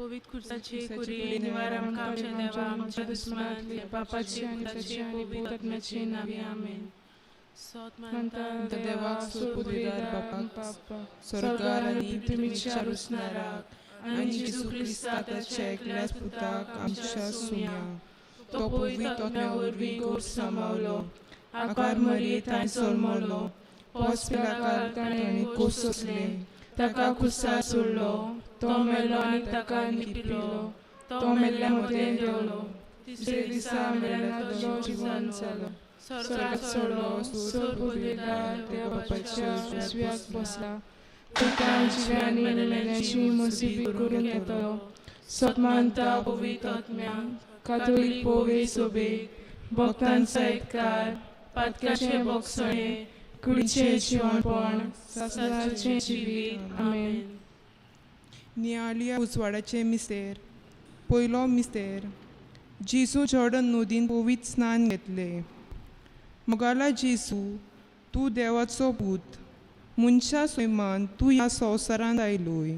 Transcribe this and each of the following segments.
पवित्र खुर्साचे कुरी निवार आमकां आमच्या देवा आमच्या दुस्मानांतले बापाचे पुताचे पवित्र आत्म्याचे नांवी आमेन. सोत मानता देवाक सोपुद्रेदार बापाक स्वर्गार आनी पृथ्वीच्या रुसणाराक आनी जेजू क्रिस्ता ताच्या एकल्याच पुताक आमच्या सुम्या तो पवित्र आत्म्या वरवीं गोड सांबावलो आकार मरये थंय सोलमलो पोस पिलाकार ताणें कोस सोंसले ताका खुर्सार सोडलो तो मेलो आनी ताका निपिलो तो मेल्ल्या मदें देंवलो तिसरे दिसा मेल्ल्या तो जिवन जालो स्वर्गाक सोडलो सोर देव बापाच्या उजव्याक बसला पुतान जिव्यांनी मेल्ल्यांची मुसीबी करून घेतलो. सत मानता पवित्र आत्म्याक कातोलीक पोवे सोबेक भक्तांचो एककार पातकाचें बोगसणें कुडीचें जिवणपण संवसाराचें जिवीत. आमेन. नियाळया उजवाडाचें मिस्तेर. पयलो मिस्तेर. जेजू जॉर्डन नदीन पवित्र स्नान घेतलें. मोगाला जेजू, तूं देवाचो पूत, मनशा सैमान तूं ह्या संवसारांत आयलोय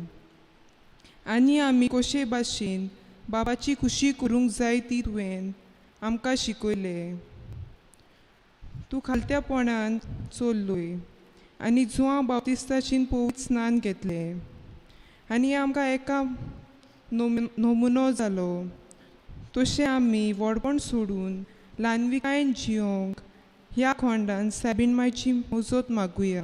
आनी आमी कशे भाशेन बाबाची खुशी करूंक जाय ती तुवें आमकां शिकयलें. तूं खालत्यापणान चल्लोय आनी जुवां बाप्तिस्ताचीन पवित्र स्नान घेतलें आनी आमकां एका नमुनो जालो. तशें आमी व्हडपण सोडून ल्हानविकायेन जियोंक ह्या खोंडान सायबीण मायची मजत मागुया.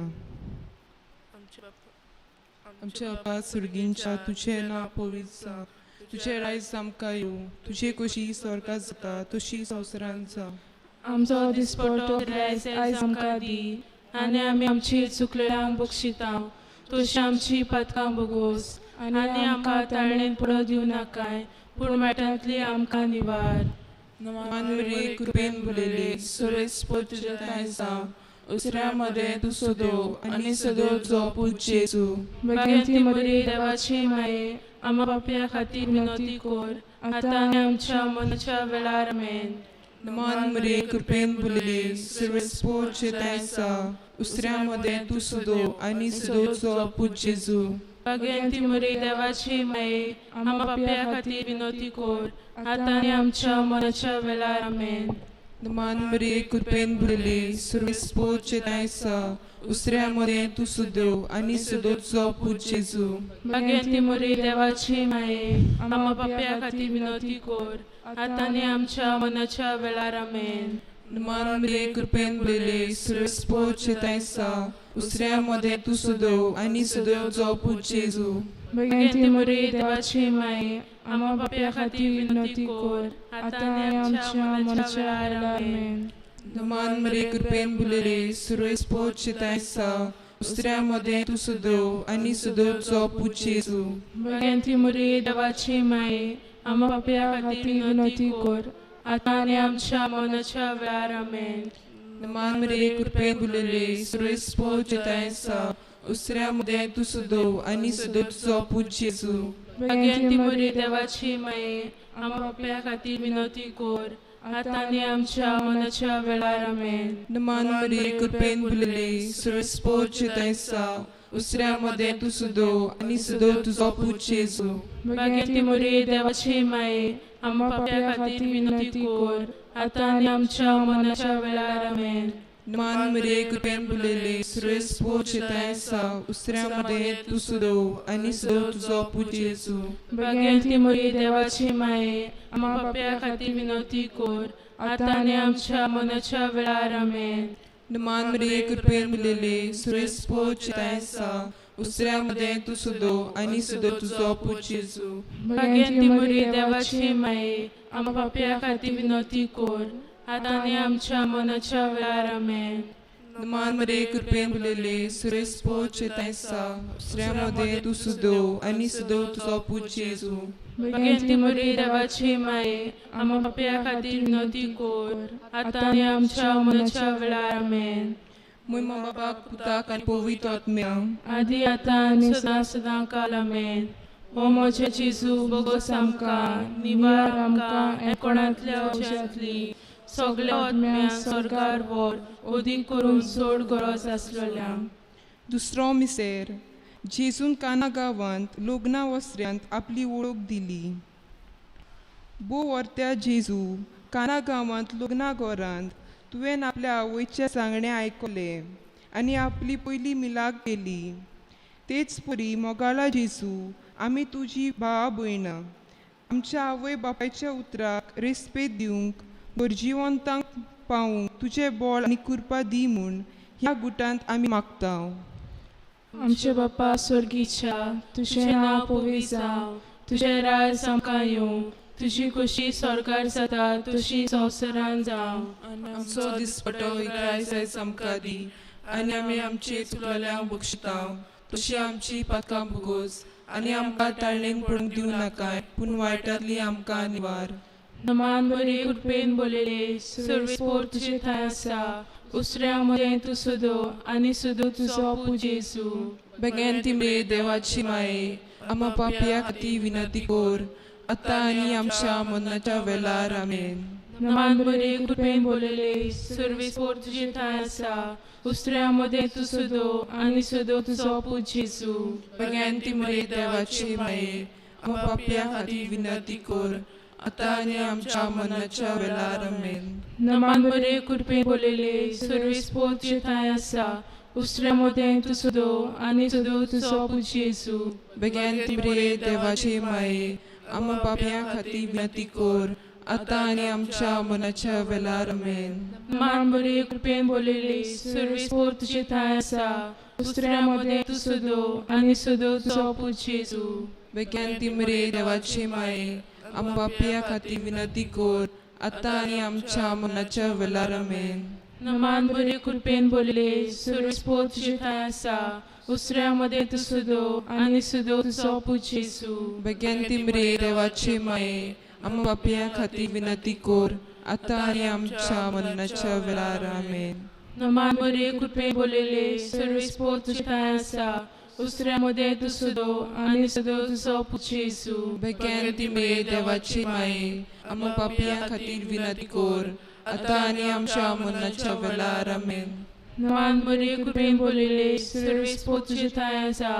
आमच्या बापा सुर्गींच्या तुजें नांव पवित्र जावं, तुजें रायज आमकां येवं, तुजे कशी स्वर्गात जाता तशी संवसारांत जावं. आमचो दिसपट्टो रायस आयज आमकां दी आनी आमी आमची चुकलेल्यांक बक्षिता तशी आमची पातकां बोगोस आनी आमकां ताळणेन पडो दिवं नाकाय पूण वायटांतली आमकां निवार. मान कृपेन भुलयली सुरेस्पोत तुज्या ठांय जावं, उसऱ्या मदें तूं सदैव आनी सदैव जो पूत जेजू. भाग्यवंती मरिये देवाची माये आमा पापया खातीर विनवती कर आतां आनी आमच्या मरणाच्या वेळार. आमेन. मान मरिये कृपेन भुलयली सुरेस्पोत तुज्या ठांय जावं, उसऱ्या मदें तूं सदैव आनी सदैव जो पूत जेजू. भाग्यवंती मरिये देवाची माये आमा पापया खातीर विनवती कर आतां आनी आमच्या मरणाच्या वेळार. आमेन. मान मरिये कृपेन भुलयली सुरेस्पोत तुज्या ठांय जावं, उसऱ्या मदें तूं सदैव आनी सदैव जो पूत जेजू. भाग्यवंती मरिये देवाची माये आमा पापया खातीर विनवती कर आतां आनी आमच्या मरणाच्या वेळार. आमेन. मान मरिये कृपेन भुलयली सुरेस्पोत तुज्या ठांय जावं, उसऱ्या मदें तूं सदैव आनी सदैव जो पूत जेजू. भाग्यवंती मरिये देवाची माये आमा पापया खातीर विनवती कर आतां आनी आमच्या मरणाच्या वेळार. आमेन. मान मरिये कृपेन भुलयली सुरेस्पोत तुज्या ठांय जावं, उसऱ्या मदें तूं सदैव आनी सदैव जो पूत जेजू. भाग्यवंती मरिये देवाची माये आमा पापया खातीर विनवती कर आतां आनी आमच्या मरणाच्या वेळार. आमेन. मान मरिये कृपेन भुलयली सुरेस्पोत तुज्या ठांय जावं, उसऱ्या मदें तूं सदैव आनी सदैव जो पूत जेजू. भाग्यवंती मरिये देवाची माये आमा पापया खातीर विनवती कर आतां आनी आमच्या मरणाच्या वेळार. आमेन. मान मरिये कृपेन भुलयली सुरेस्पोत तुज्या ठांय जावं, उसऱ्या मदें तूं सदैव आनी सदैव तुजो पूत जेजू. भाग्यवंती मरिये देवाची माये आमा पापया खातीर विनवती कर आतां आनी आमच्या मरणाच्या वेळार. आमेन. मान मरिये कृपेन भुलयली सुरेस्पोत तुज्या ठांय जावं, उसऱ्या मदें तूं सदैव आनी सदैव तुजो पूत जेजू. भाग्यवंती मरिये देवाची माये आमा पापया खातीर विनवती कर आतां आनी आमच्या मरणाच्या वेळार. आमेन. मान मरिये कृपेन भुलयली सुरेस्पोत तुज्या ठांय जावं, उसऱ्या मदें तूं सदैव आनी सदैव तुजो पूत जेजू. भाग्यवंती मरिये देवाची माये आमा पापया खातीर विनवती कर आतां आनी आमच्या मरणाच्या वेळार. आमेन. मान मरिये कृपेन भुलयली सुरेस्पोत तुज्या ठांय जावं, उसऱ्या मदें तूं सदैव आनी सदैव तुजो पूत जेजू. भाग्यवंती मरिये देवाची माये आमा पापया खातीर विनवती कर आतां आनी आमच्या मरणाच्या वेळार. आमेन. म्हय बाबाक पुताक आनी पवित्र आत्म्याक आदी आतां आनी सदां सदां काल. आमेन. ओ म्हजे जेजू बोगोस आमकां निवार आमकां कोणांतल्या उज्यांतली सगळ्या आत्म्यांक स्वर्गार व्हर अदीक करून चड गरज आसलेल्यांक. दुसरो मिसेर. जेजून काना गांवांत लग्ना वसऱ्यांत आपली वळख दिली. भोव वर्त्या जेजू काना गांवांत लग्ना घरांत तुवें आपल्या आवयचें सांगणें आयकलें आनी आपली पयली मिलाग केली. तेच परी मोगाळा जेजू आमी तुजी भावा भयणां आमच्या आवय बापायच्या उतराक रेस्पेद दिवंक गरजेवंतांक पावूंक तुजें बळ आनी कृपा दी म्हूण ह्या गुटांत आमी मागता. आमचे बापा स्वर्गीच्या तुजें नांव पवित्र जावं, तुजें राज आमकां येवं, तुजी खोशी स्वर्गार जाता तशी संवसारान जावं. आमचो दिसपटो इकराय आयज आमकां दी आनी आमी आमचे चुकलेल्यांक बक्षिता तशी आमची पातकां भोगोस आनी आमकां ताळणेन पडूंक दिवं नाकाय पूण वायटांतली आमकां निवार. नमान बरी कृपेन बोलले सर्वेस्पोर तुजे थंय आसा, उसऱ्या मदें तूं सुदो आनी सुदो तुजो पूत जेजू. बेगीन तिमरे देवाची माये आमा पापया खातीर विनंती कर आतां आनी आमच्या मरणाच्या वेळार. आमेन. नमान बरी कृपेन बोलले सर्वेस्पोर तुजे थंय आसा, उसऱ्या मदें तूं सुदो आनी सुदो तुजो पूत जेजू. बेगीन तिमरे देवाची माये आमा पापया खातीर विनंती कर आतां आनी आमच्या मरणाच्या वेळार. आमेन. नमान बरे कृपेन बोलले सर्वेस्पोर तुजे थंय आसा, उसऱ्या मदें तूं सुदो आनी सुदो तुजो पूत जेजू. बेगीन तिमरे देवाचे माये आमा पापया खातीर विनंती कर आतां आनी आमच्या मरणाच्या वेळार. आमेन. नमान बरे कृपेन बोलले सर्वेस्पोर तुजे थंय आसा, उसऱ्या मदें तूं सुदो आनी सुदो तुजो पूत जेजू. बेगीन तिमरे देवाचे माये आमा पापया खातीर विनंती कर आतां आनी आमच्या मरणाच्या वेळार. आमेन. नमान बरे कृपेन बोलले सर्वेस्पोर तुजे थंय आसा, उसऱ्या मदें तूं सुदो आनी सुदो तुजो पूत जेजू. बेगीन तिमरे देवाचे माये आमा पापया खातीर विनंती कर आतां आनी आमच्या मरणाच्या वेळार. आमेन. नमान बरे कृपेन बोलले सर्वेस्पोर तुजे थंय आसा, उसऱ्या मदें तूं सुदो आनी सुदो तुजो पूत जेजू. बेगीन तिमरे देवाचे माये आमा पापया खातीर विनंती कर आतां आनी आमच्या मरणाच्या वेळार. आमेन. नमान बरे कृपेन बोलले सर्वेस्पोर तुजे थंय आसा,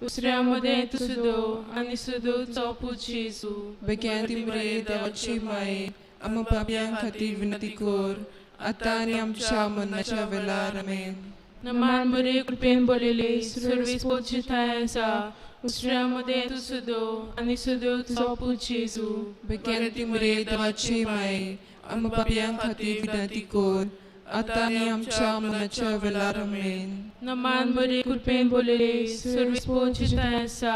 उसऱ्या मदें तूं सुदो आनी सुदो तुजो पूत जेजू. बेगीन तिमरे देवाचे माये आमा पापयां खातीर विनंती कर आतां आनी आमच्या मरणाच्या वेळार. आमेन. नमान बरे कृपेन बोलले सर्वेस्पोर तुजे थंय आसा, उसऱ्या मदें तूं सुदो आनी सुदो तुजो पूत जेजू. बेगीन तिमरे देवाचे माये आमा पापयां खातीर विनंती कर आतां आनी आमच्या मरणाच्या वेळार. आमेन. नमान बरे कृपेन बोलले सर्वेस्पोर तुजे थंय आसा,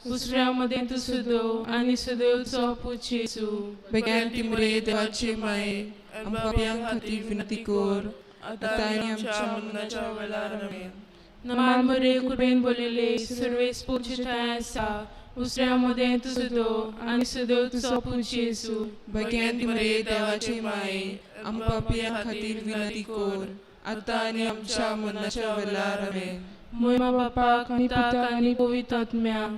उसऱ्या मदें तूं सुदो आनी सुदो तुजो पूत जेजू. बेगीन तिमरे देवाचे माये आमा पापयां खातीर विनंती कर आतां आनी आमच्या मरणाच्या वेळार. आमेन. नमान बरे कृपेन बोलले सर्वेस्पोर तुजे थंय आसा, उसऱ्या मदें तूं सुदो आनी सुदो तुजो पूत जेजू. बेगीन तिमरे देवाचे माये आमा पापयां खातीर विनंती कर आतां आनी आमच्या मरणाच्या वेळार. आमेन. मोयमा बापाक आनी पुताक आनी पवित्र आत्म्याक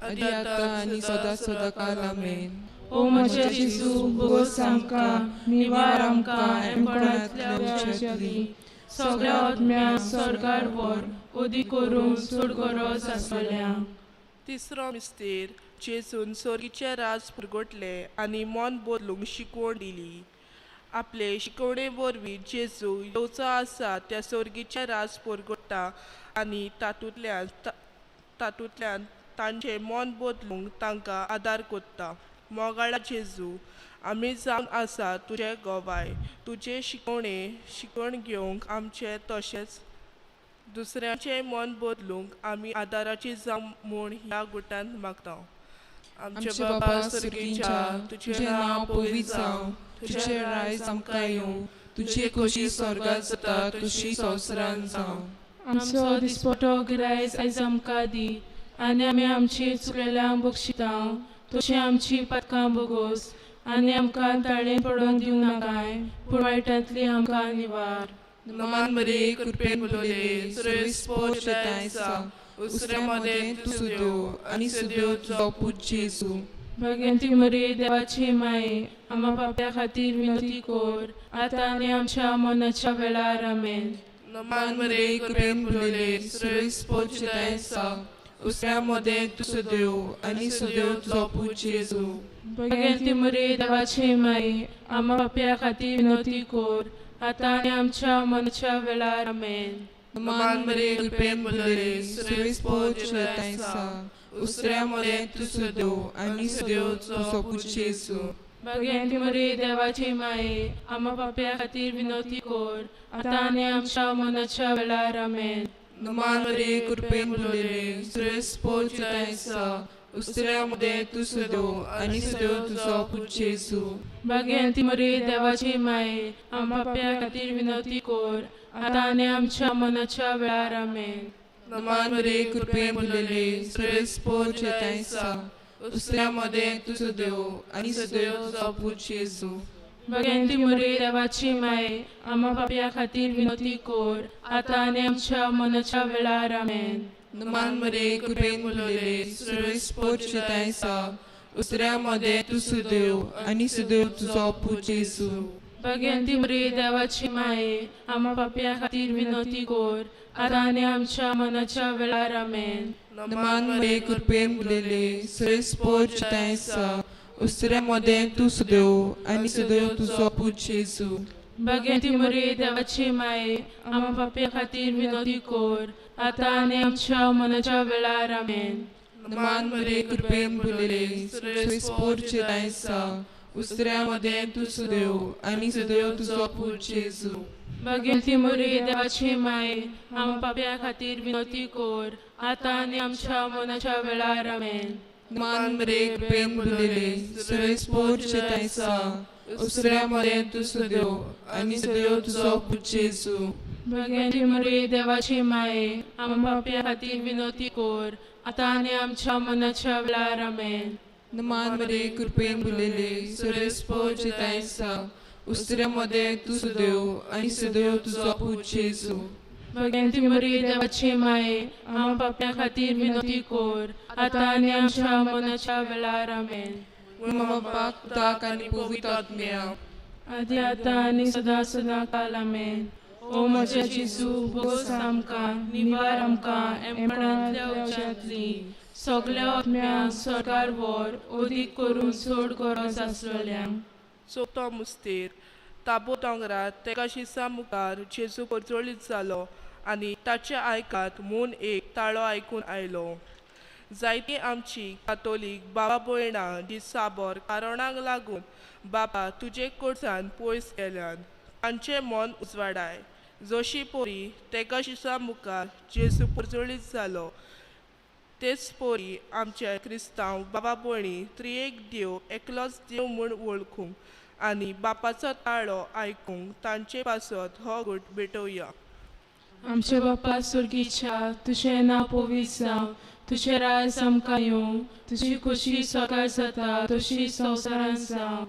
आदी आतां आनी सदां सदां काल. आमेन. ओ म्हज्या जेजू भोगोस आमकां निवार आमकां एमकोणांतल्या उज्यांतली सगळ्या आत्म्यांक स्वर्गार व्हर ओदी करून चड गरज आसतल्या. तिसरो मिस्तेर जेजून सोर्गीचें राज पुरगोटलें आनी मन बदलूंक शिकवण दिली. आपले शिकवणे वरवीं जेजू येवचो आसा त्या सोर्गीचें राज पुरगोट्टा आनी तातूंतल्यान तांचें मन बदलूंक तांकां आदार कोत्ता. मोगाळा जेजू आमी जावन आसा तुजे गोवाय, तुजे शिकवणे शिकवण घेवंक आमचें तशेंच दुसऱ्यांचें मन बदलूंक आमी आदाराची जावं म्हूण ह्या गुटांत मागता. आमचे बाबा स्वर्गीच्या तुजें नांव पवित्र जावं, तुजें राज आमकां येवं, तुजी खोशी स्वर्गात जाता तशी संवसारांत जावं. आमचो दिसपटो गिरायज आयज आमकां दी आनी आमी आमची चुकलेल्यांक बक्षिता तशी आमची पातकां भोगोस आनी आमकां ताळें पडोवन दिवं नाकाय पूण वायटांतली आमकां निवार. नमान मरे कृपेन बोलले सर्वेस्पोर शेतांय आसा, उसऱ्या मदें तूं सुद्यो आनी सुद्यो तुजो पूत जेजू. भगवंती मरे देवाची माये आमा पाप्या खातीर विनंती कर आतां आनी आमच्या मनाच्या वेळार. आमेन. नमान मरे कृपेन बोलले सर्वेस्पोर शेतांय आसा, उसऱ्या मदें तूं सदैव आनी सदैव तुजो पूत जेजू. भगवंती मरे देवाची माई आम्हा पापया खातीर विनवती कर आतां आनी आमच्या मनाच्या वेळार. आमेन. मान मरे कृपेन भरलेले सुरेस तुझे आसा उसऱ्या मदें तूं सदैव आनी सदैव तुजो पूत जेजू. भगवंती मरे देवाची माई आम्हा पापया खातीर विनवती कर आतां आनी आमच्या मनाच्या वेळार. आमेन. मान मरे कृपेन भरलेले सुरेस तुझे आसा उसऱ्या मदें तूं सदैव आनी सदैव तुजो पूत जेजू. भगवंती मरे देवाची माई आम्हा पापया खातीर विनवती कर आतां आनी आमच्या मनाच्या वेळार. आमेन. मान मरे कृपेन भरलेले सुरेस तुझे आसा उसऱ्या मदें तूं सदैव आनी सदैव तुजो पूत जेजू. भगवंती मरे देवाची माई आम्हा पापया खातीर विनवती कर आतां आनी आमच्या मनाच्या वेळार. आमेन. मान मरे कृपेन भरलेले सुरेस तुझे आसा उसऱ्या मदें तूं सदैव आनी सदैव तुजो पूत जेजू. भगवंती मरे देवाची माई आम्हा पापया खातीर विनवती कर आतां आनी आमच्या मनाच्या वेळार. आमेन. मान मरे कृपेन भरलेले सुरेस तुझे आसा उसऱ्या मदें तूं सदैव आनी सदैव तुजो पूत जेजू. भगवंती मरे देवाची माई आम्हा पापया खातीर विनवती कर आतां आनी आमच्या मनाच्या वेळार. आमेन. मान मरे कृपेन भरलेले सुरेस तुझे आसा उसऱ्या मदें तूं सदैव आनी सदैव तुजो पूत जेजू. भगवंती मरे देवाची माई आम्हा पापया खातीर विनवती कर आतां आनी आमच्या मनाच्या वेळार. आमेन. मान मरे कृपेन भरलेले सुरेस तुझे आसा उसऱ्या मदें तूं सदैव आनी सदैव तुजो पूत जेजू. भगवंती मरे देवाची माई आम्हा पापया खातीर विनवती कर आतां आनी आमच्या मनाच्या वेळार. आमेन. मान मरे कृपेन भरलेले सुरेस तुझे आसा उसऱ्या मदें तूं सदैव आनी सदैव तुजो पूत जेजू. भगवंती मरे देवाची माई आम्हा पापया खातीर विनवती कर आतां आनी आमच्या मनाच्या वेळार. आमेन. बापाक पुताक आनी पवित्र आत्म्याक आदी आतां आनी सदां सदां काल. आमेन. ओ म्हज्या जेजू भोगोस आमकां निवार आमकां एमपणांतल्या उज्यांतली सगल्या आत्म्यांक सरकार व्हर ओदीक करून चड गरज आसलेल्यांक. चवथो मुस्तीर ताबो दोंगरार तेका शिसा मुखार जेजू परजळीत जालो आनी ताचे आयकात म्हूण एक ताळो आयकून आयलो. जायतीं आमची कातोलीक बाबा भयणां जी साबोर कारणांक लागून बाबा तुजे कडच्यान पयस गेल्यान तांचें मन उजवाडाय. जशी पोरी तेका शिसा मुखार जेजू परजळीत जालो तेच पोरी आमचे क्रिस्तांव बाबा भयणी त्रिएक देव एकलोच देव म्हूण वळखूंक आनी बापाचो ताळो आयकूंक तांचे पासत हो गूट भेटोवया. आमच्या बापा सुर्गीच्या तुजें नांव पवित्र जावं, तुजें राज आमकां येवं, तुजी खोशी सकाळ जाता तशी संवसारांत जावं.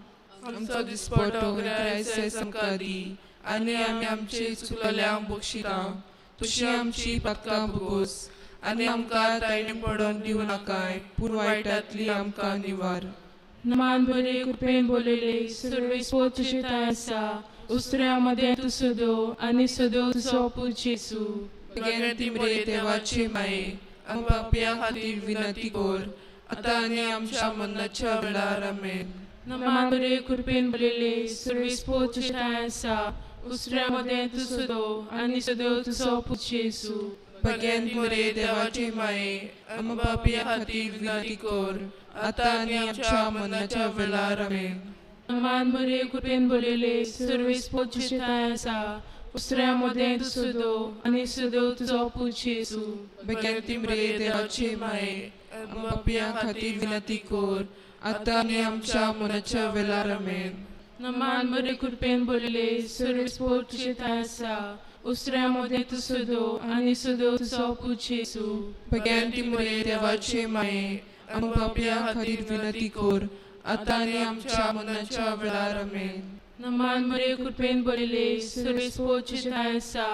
आमचो दिसपटो क्रायस्ट आमकां दी आनी आमी आमचे चुकलेल्यांक बक्षिता तशी आमची पातकां भोगोस आनी आमकां ताळणी पडोवन दिवं नाकाय पूण वायटांतली आमकां निवार. मान बरे कृपेन बोलयले सर्वेस्पोर तुजे ठांय आसा उस्त्र्या मदें तूं सदो आनी सदो तुजो पूत जेजू. भगवंती मरे देवाची माये आमकां पापयां खातीर विनंती कर आतां आनी आमच्या मरणाच्या वेळार. आमेन. मान बरे कृपेन बोलयले सर्वेस्पोर तुजे ठांय आसा उस्त्र्या मदें तूं सदो आनी सदो तुजो पूत जेजू. भगवंती मरे देवाची माये आमकां पापयां खातीर विनंती कर आतां आनी आमच्या मरणाच्या वेळार. आमेन. मान बरे कृपेन बोलयले सर्वेस्पोर तुजे ठांय आसा उस्त्र्या मदें तूं सदो आनी सदो तुजो पूत जेजू. भगवंती मरे देवाची माये आमकां पापयां खातीर विनंती कर आतां आनी आमच्या मरणाच्या वेळार. आमेन. मान बरे कृपेन बोलयले सर्वेस्पोर तुजे ठांय आसा उस्त्र्या मदें तूं सदो आनी सदो तुजो पूत जेजू. भगवंती मरे देवाची माये आमकां पापयां खातीर विनंती कर आतां आनी आमच्या मरणाच्या वेळार. आमेन. मान बरे कृपेन बोलयले सर्वेस्पोर तुजे ठांय आसा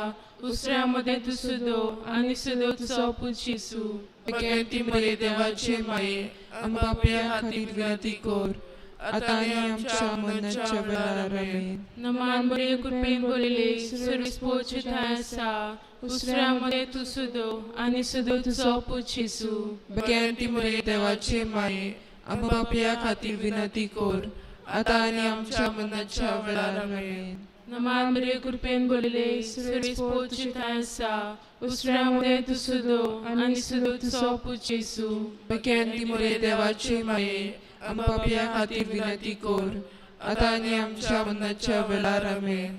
उस्त्र्या मदें तूं सदो आनी सदो तुजो पूत जेजू. भगवंती मरे देवाची माये आमकां पापयां खातीर विनंती कर आतां आनी आमच्या मरणाच्या वेळार आमेन. नमान मरिये कृपेन भरिल्ली सर्वेस्पोर थंय आसा उसऱ्या मदें तूं सुदो आनी सुदो तुजो पूत जेजू. भाग्यवंती मरिये देवाचे माये आमकां पापया खातीर विनंती कर आतां आनी आमच्या मरणाच्या वेळार आमेन. नमान मरिये कृपेन भरिल्ली सर्वेस्पोर थंय आसा उसऱ्या मदें तूं सुदो आनी सुदो तुजो पूत जेजू. भाग्यवंती मरिये देवाचे माये आमकां पापया खातीर विनंती कर आतां आनी आमच्या मरणाच्या वेळार आमेन.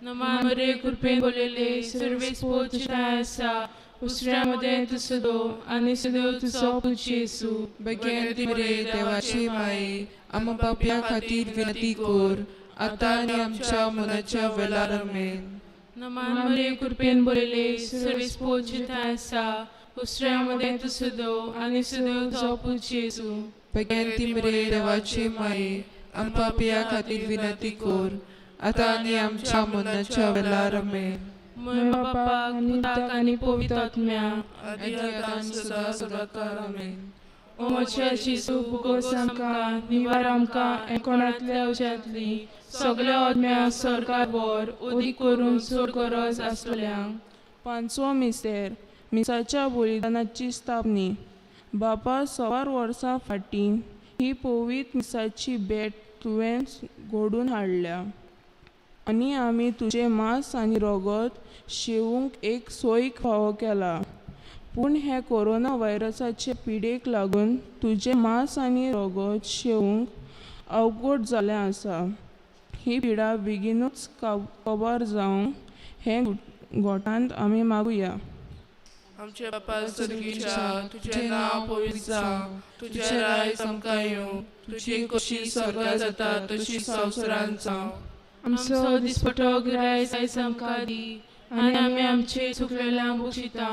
नमान मरिये कृपेन भरिल्ली सर्वेस्पोर थंय आसा उसऱ्या मदें तूं सुदो आनी सुदो तुजो पूत जेजू. भाग्यवंती मरिये देवाचे माये आमकां पापया खातीर विनंती कर आतां आनी आमच्या मरणाच्या वेळार आमेन. नमान मरिये कृपेन भरिल्ली सर्वेस्पोर थंय आसा उसऱ्या मदें तूं सुदो आनी सुदो तुजो पूत जेजू. भाग्यवंती मरिये देवाचे माये आमकां पापया खातीर विनंती कर आतां आनी आमच्या मरणाच्या वेळार आमेन. म्हय बापाक पुताक आनी पवित्र आत्म्याक आदी आतां आनी सदां सदांकाळ आमेन. ओ म्हज्या जेजू भुगोस आमकां निवार आमकां एकोणांतल्या उज्यांतली सगळ्या आत्म्या सरकार व्हर उदीक करून चड गरज आसलेल्यांक. पांचवो मिस्तेर मिसाच्या बलिदानाची स्थापनी. बापा 125 वर्सां फाटीं ही पवित्र मिसाची भेट तुवें घडून हाडल्या आनी आमी तुजें मांस आनी रगत शेवूंक एक सोयीक फावो केला. पूण हे कोरोना व्हायरसाचे पिडेक लागून तुजें मांस आनी रगत शेवूंक अवघड जाल्लें आसा. ही पिडा बेगीनूच कबार जावंक हे गोठांत आमी मागुया. आमचे बापा स्वर्गीच्या तुजें नांव पवित्र जावं, तुजें राज आमकां येवं, तुजी कशी स्वर्गार जाता तशी संवसारांत जावं. आमचो दिसपटो गिरायस आयज आमकां दी आनी आमी आमचे चुकलेल्यांक बक्षिता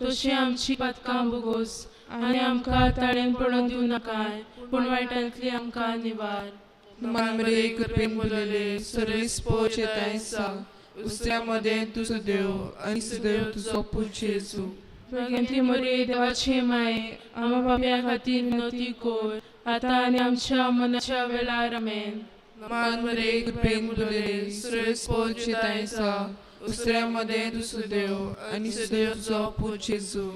तशी आमची पातकां भोगोस आनी आमकां ताळेन पडोवन दिवं नाकाय पूण वायटांतली आमकां निवार. नमान मरिये कृपेन भरिल्ली सर्वेस्पोर थंय उसऱ्या मदें तूं सुदेव आनी सुदेव तुजो पूत जेजू. भाग्यवंती मरिये देवाचे माये आमकां पापया खातीर विनवती कर आतां आनी आमच्या मरणाच्या वेळार आमेन. नमान मरिये कृपेन भरिल्ली सर्वेस्पोर थंय उसऱ्या मदें तूं सुदेव आनी सुदेव तुजो पूत जेजू.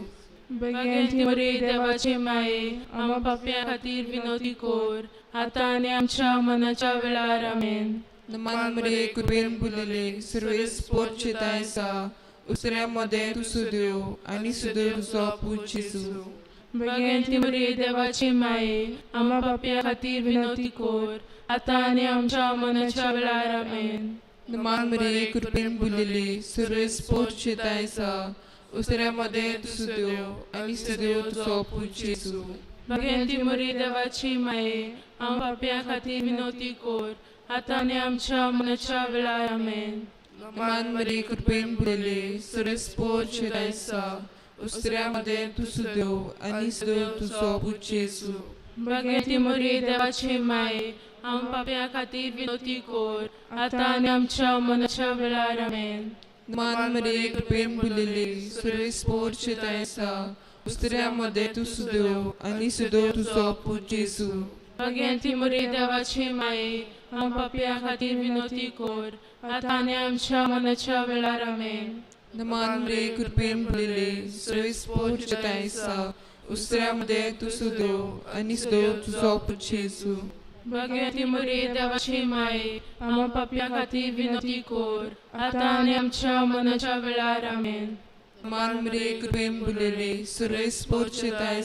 भाग्यवंती मरिये देवाचे माये आमकां पापया खातीर विनवती कर आतां आनी आमच्या मरणाच्या वेळार आमेन. नमान मरिये कृपेन भरिल्ली सर्वेस्पोर थंय उसऱ्या मदें तूं सुदेव आनी सुदेव तुजो पूत जेजू. भाग्यवंती मरिये देवाचे माये आमकां पापया खातीर विनवती कर आतां आनी आमच्या मरणाच्या वेळार आमेन. नमान मरिये कृपेन भरिल्ली सर्वेस्पोर थंय उसऱ्या मदें तूं सुदेव आनी सुदेव तुजो पूत जेजू. भाग्यवंती मरिये देवाची माये आमकां पापया खातीर विनवती कर आतां आनी आमच्या मरणाच्या वेळार आमेन. नमान मरिये कृपेन भरिल्ली सर्वेस्पोर थंय उसऱ्या मदें तूं सुदेव आनी सुदेव तुजो पूत जेजू. भाग्यवंती मरिये देवाची माये आमकां पापया खातीर विनवती कर आतां आनी आमच्या मरणाच्या वेळार आमेन. नमान मरिये कृपेन भरिल्ली सर्वेस्पोर थंय उसऱ्या मदें तूं सुदेव आनी सुदेव तुजो पूत जेजू. भाग्यवंती मरिये देवाची माये आमकां पापया खातीर विनवती कर आतां आनी आमच्या मरणाच्या वेळार आमेन. नमान मरिये कृपेन भरिल्ली सर्वेस्पोर थंय उसऱ्या मदें तूं सुदेव आनी सुदेव तुजो पूत जेजू. भाग्यवंती मरिये देवाची माये आमकां पापया खातीर विनवती कर आतां आनी आमच्या मरणाच्या वेळार आमेन. नमान मरिये कृपेन भरिल्ली सर्वेस्पोर थंय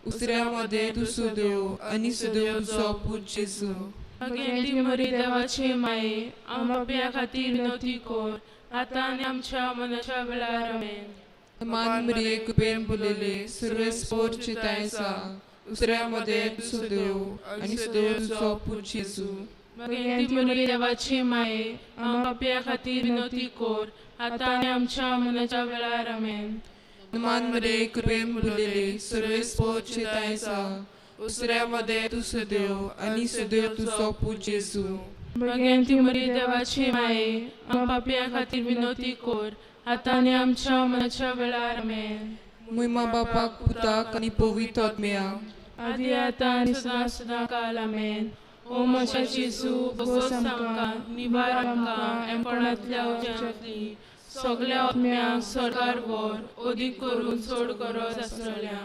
उसऱ्या मदें तूं सुदेव आनी सुदेव तुजो पूत जेजू. भाग्यवंती मरिये देवाची माये आमकां पापया खातीर विनवती कर आतां आनी आमच्या मरणाच्या वेळार आमेन. नमान मरिये कृपेन भरिल्ली सर्वेस्पोर थंय उसऱ्या मदें तूं सुदेव आनी सुदेव तुजो पूत जेजू. भाग्यवंती मरिये देवाची माये आमकां पापया खातीर विनवती कर आतां आनी आमच्या मरणाच्या वेळार आमेन. नमान मरिये कृपेन भरिल्ली सर्वेस्पोर थंय उसऱ्या मदें तूं सुदेव आनी सुदेव तुजो पूत जेजू. भाग्यवंती मरिये देवाची माये आमकां पापया खातीर विनवती कर आतां आनी आमच्या मरणाच्या वेळार आमेन. मोहिमा बापाक पुताक आनी पवित्र आत्म्याक आदी आतां आनी सदां सदां काल आमेन. ओ म्हज्या जेजू भोगोस आमकां निवार आमकां एमपणांतल्या उज्यांतली सगळ्या आत्म्यांक सरकार व्हर अदीक करून चड गरज आसलेल्या.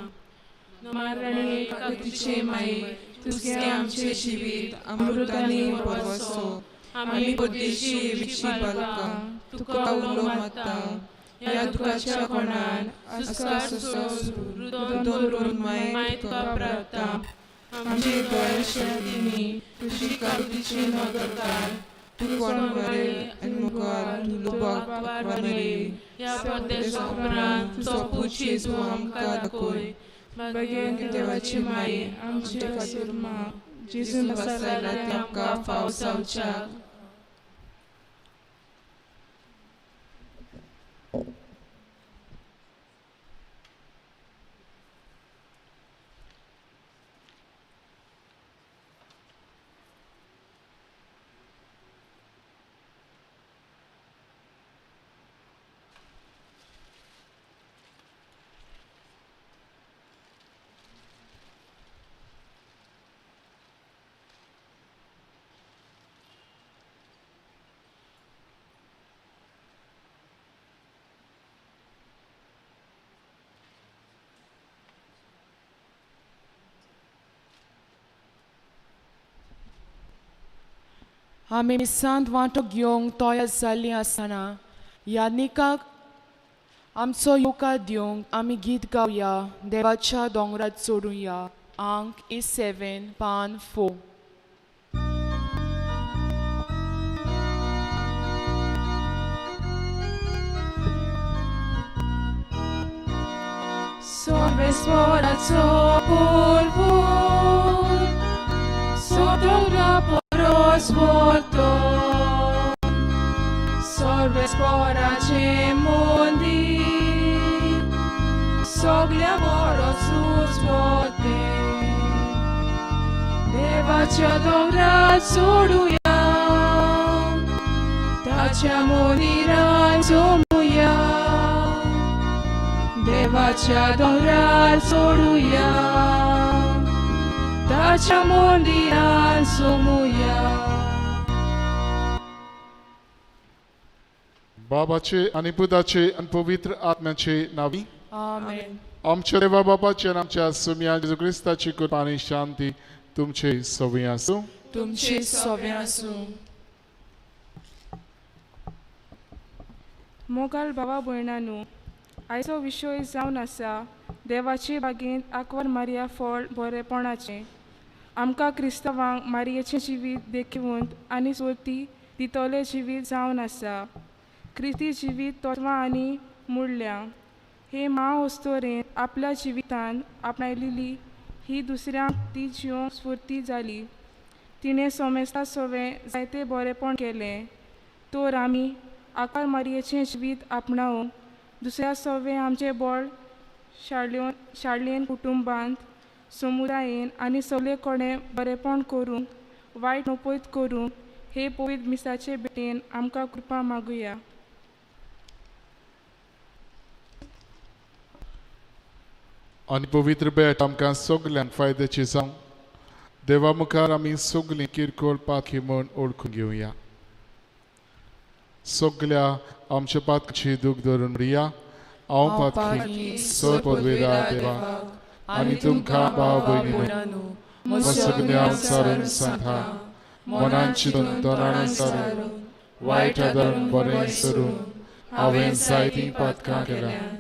मारणे काकुतीचे माये तुझे आमचे जिवीत अमृत आनी परवसो. आमी परदेशी विची बालकां तुका उलो मारता ह्या दुखाच्या कोणान आसका रुदोन माये तुका प्रार्थना. आमचे दोळे शक्तींनी तुजी काकुतीची नदर घाल. तूं कोण मरे आनी मुखार तूं लुबाक मरे ह्या परदेसा उपरांत तुजो पूत जेजू आमकां दाखय. बगेन देवाची माये आमचे खातीर माग. जेजून बसायला ते आमकां फाव जावच्याक. आमी मिसांत वांटो घेवंक तयार जाल्लीं आसतना ह्या निकाक आमचो येवकार दिवंक आमी गीत गावया. देवाच्या दोंगरार चडुया. आंक 7 पान 4. Sorvesporațo polvor, sotro poros volto, sorvesporace mundi, soglia poros vote, देवाच्या दोंगरार सोडुया, ताच्या मंदिरान सोमुया. देवाच्या दोंगरार सोडुया, ताच्या मंदिरान सोमुया. बाबाचे आनी पुताचे आनी पवित्र आत्म्याचे नांवी आमेन. आमच्या देवा बाबाचे आनी आमच्या सुम्या जेजू क्रिस्ताची कृपा आनी शांती तुमचे सवंय आसूं. तुमचे सवंय आसूं. मोगाल भावा भयणांनो, आयचो विशय जावन आसा देवाचे बागेंत आंकवार मारिया फळ बरेपणाचें. आमकां क्रिस्तांवांक मारियेचें जिवीत देखिवंत आनी सोती दितलें जिवीत जावन आसा. क्रिस्ती जिवीत तत्वां आनी मुडल्यां हे म्हाअस्तोरेन आपल्या जिवितान आपणायलेली ही दुसऱ्यांक ती जिवंक स्फुर्ती जाली. तिणें सोमेस्ता सवें जायतें बरेपण केलें. तर आमी आंकवार मारियेचें जिवीत आपणावन दुसऱ्या सवें आमचें बळ शाळेन, कुटुंबांत, समुदायेन आनी सगळे कडेन बरेपण करूंक, वायट नपयत करूंक हे पवित्र मिसाचे भेटेन आमकां कृपा मागुया. आनी पवित्र भेट आमकां सगल्यांक फायद्याची जावं. देवा मुखार आमी सगलीं किरकोळ पाखी म्हूण ओळखून घेवया. सगल्या आमच्या पातकाची दूख धरून म्हणया, हांव पातकी सर पदवेदार देवा आनी तुमकां भाव भयणीनो सगल्या सारून सांगता मनान चिंतून तोंडान सारून वायट आदरून बरें सरून हांवें जायतीं पातकां केल्यां.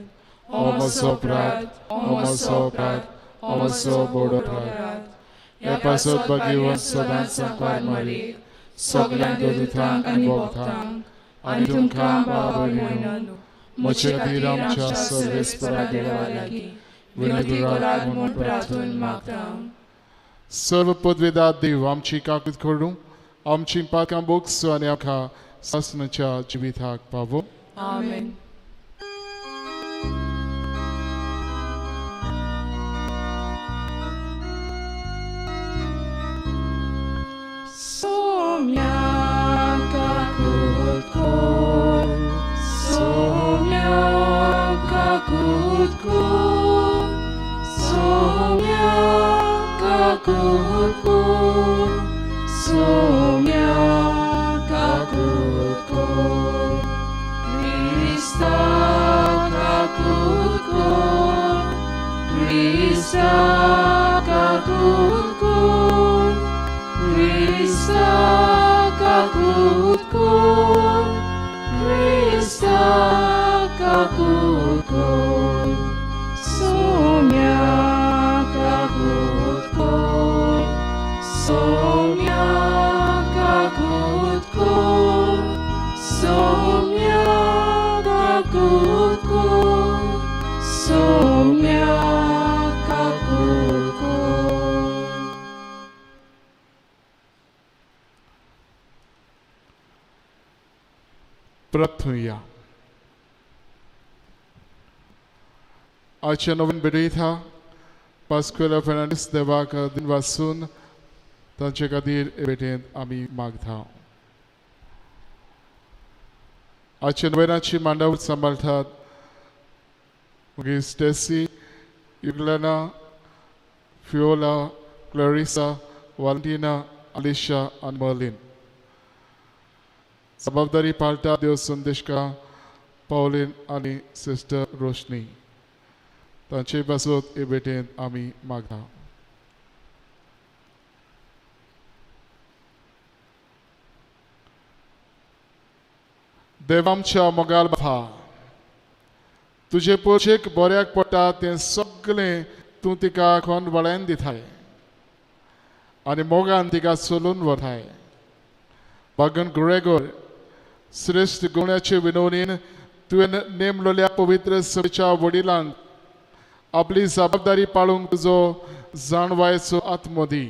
हो म्हजो अपराध, हो म्हजो अपराध, हो म्हजो व्हड अपराध. हे पासत भगिवन सदांच संपार मारी सगल्यांक दुतांक आनी भोगतांक आनी तुमकां भाव भयणीनो म्हजे खातीर आमच्या सर्वेस्परा देवा लागीं विनंती करात म्हूण प्रार्थना मागता. सर्व पदवेदार देव आमची काकूत करूं, आमची पातकां भोगसो आनी आमकां सासणाच्या जिविताक पावो. आमेन. Somia kakutko, somia kakutko, somia kakutko, Krista kakut ko, Krista kakut ko, Soumya kakut ko, Soumya kakut ko, Soumya kakut ko, Soumya kakut ko. प्रार्थुया। आजच्या नवीन भेटयता पास्कुएला फेर्नांडीस देवाक दिन वासून तांचे खातीर भेटेंत आमी मागता। आजच्या नवेनाची मांडावळ सांबाळटात मागीर स्टेसी, युगलना, फिओला, क्लरिसा, वालंटिना, आलिशा आनी मर्लिन। जबाबदारी पाळटा देव संदेशका पावलीन आनी सिस्टर रोशनी तांचे पासत हे भेटेंत आमी मागता। देव आमच्या मोगाल बापा, तुजे पोशेक बऱ्याक पडटा तें सगळें तूं तिका खोन वळ्यान दिताय आनी मोगान तिका चलून व्हरताय। बागन ग्रेगोर श्रेश्ठ गुण्याचे विनवणीन तुवें नेमलोल्या पवित्र सभेच्या वडिलांक आपली जबाबदारी पाळूंक तुजो जाणवायचो आत्मो दी।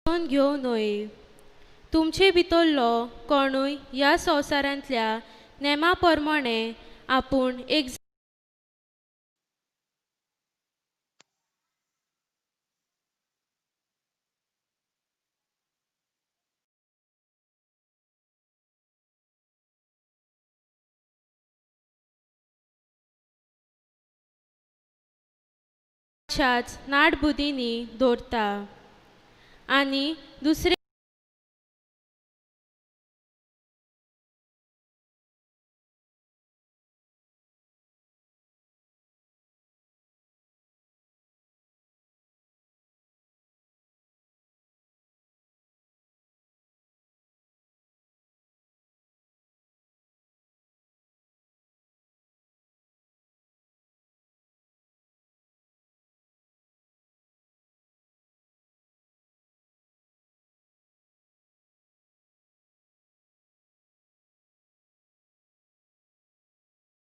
घेवं न्हय। तुमचे भितरलो कोणूय ह्या संवसारांतल्या नेमा प्रमाणे आपूण एक नाडबुदींनी दवरता आनी दुसरे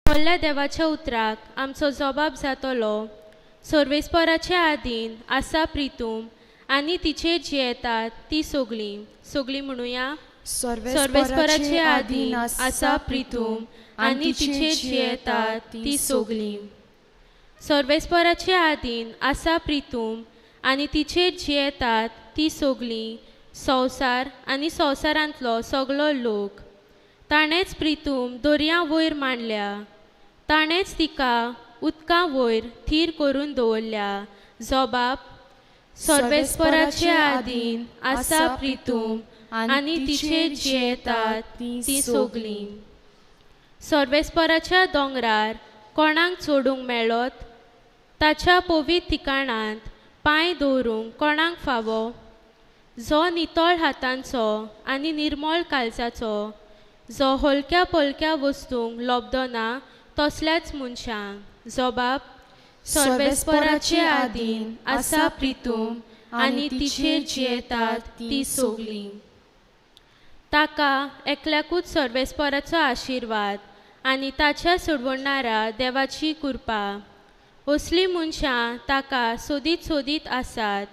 व्हडल्या देवाच्या उतराक आमचो जबाब जातलो। सर्वेस्पराचे आदीन आसा प्रितूम आनी तिचेर जियेतात ती सगळीं सगळीं म्हणुया। सर्वेस्पराचे आदीन आसा प्रितूम आनी तिचेर जियेतात ती सगळीं। सर्वेस्पराचे आदीन आसा प्रितूम आनी तिचेर जियेतात ती सगळीं संवसार आनी संवसारांतलो सगळो लोक। ताणेंच प्रितूम दर्या वयर मांडल्या, ताणेंच तिका उदका वयर थीर करून दवरल्या। जबाब सर्वेस्पराचे आदीन आसा प्रितूम आनी तिचेर जियेतात ती सगळीं। सर्वेस्पराच्या दोंगरार कोणाक चडूंक मेळत, ताच्या पवित्र ठिकाणांत पांय दवरूंक कोणाक फावो? जो नितळ हातांचो आनी निर्मळ काळजाचो, जो हलक्या पलक्या वस्तूंक लब्दना तसल्याच मनशांक। जबाब सर्वेस्पराचे आदीन आसा प्रितूम आनी तिचेर जियेतात ती सगळीं। ताका एकल्याकूच सर्वेस्पराचो आशिर्वाद आनी ताच्या सोडवणारा देवाची कृपा। असलीं मनशां ताका सोदीत सोदीत आसात।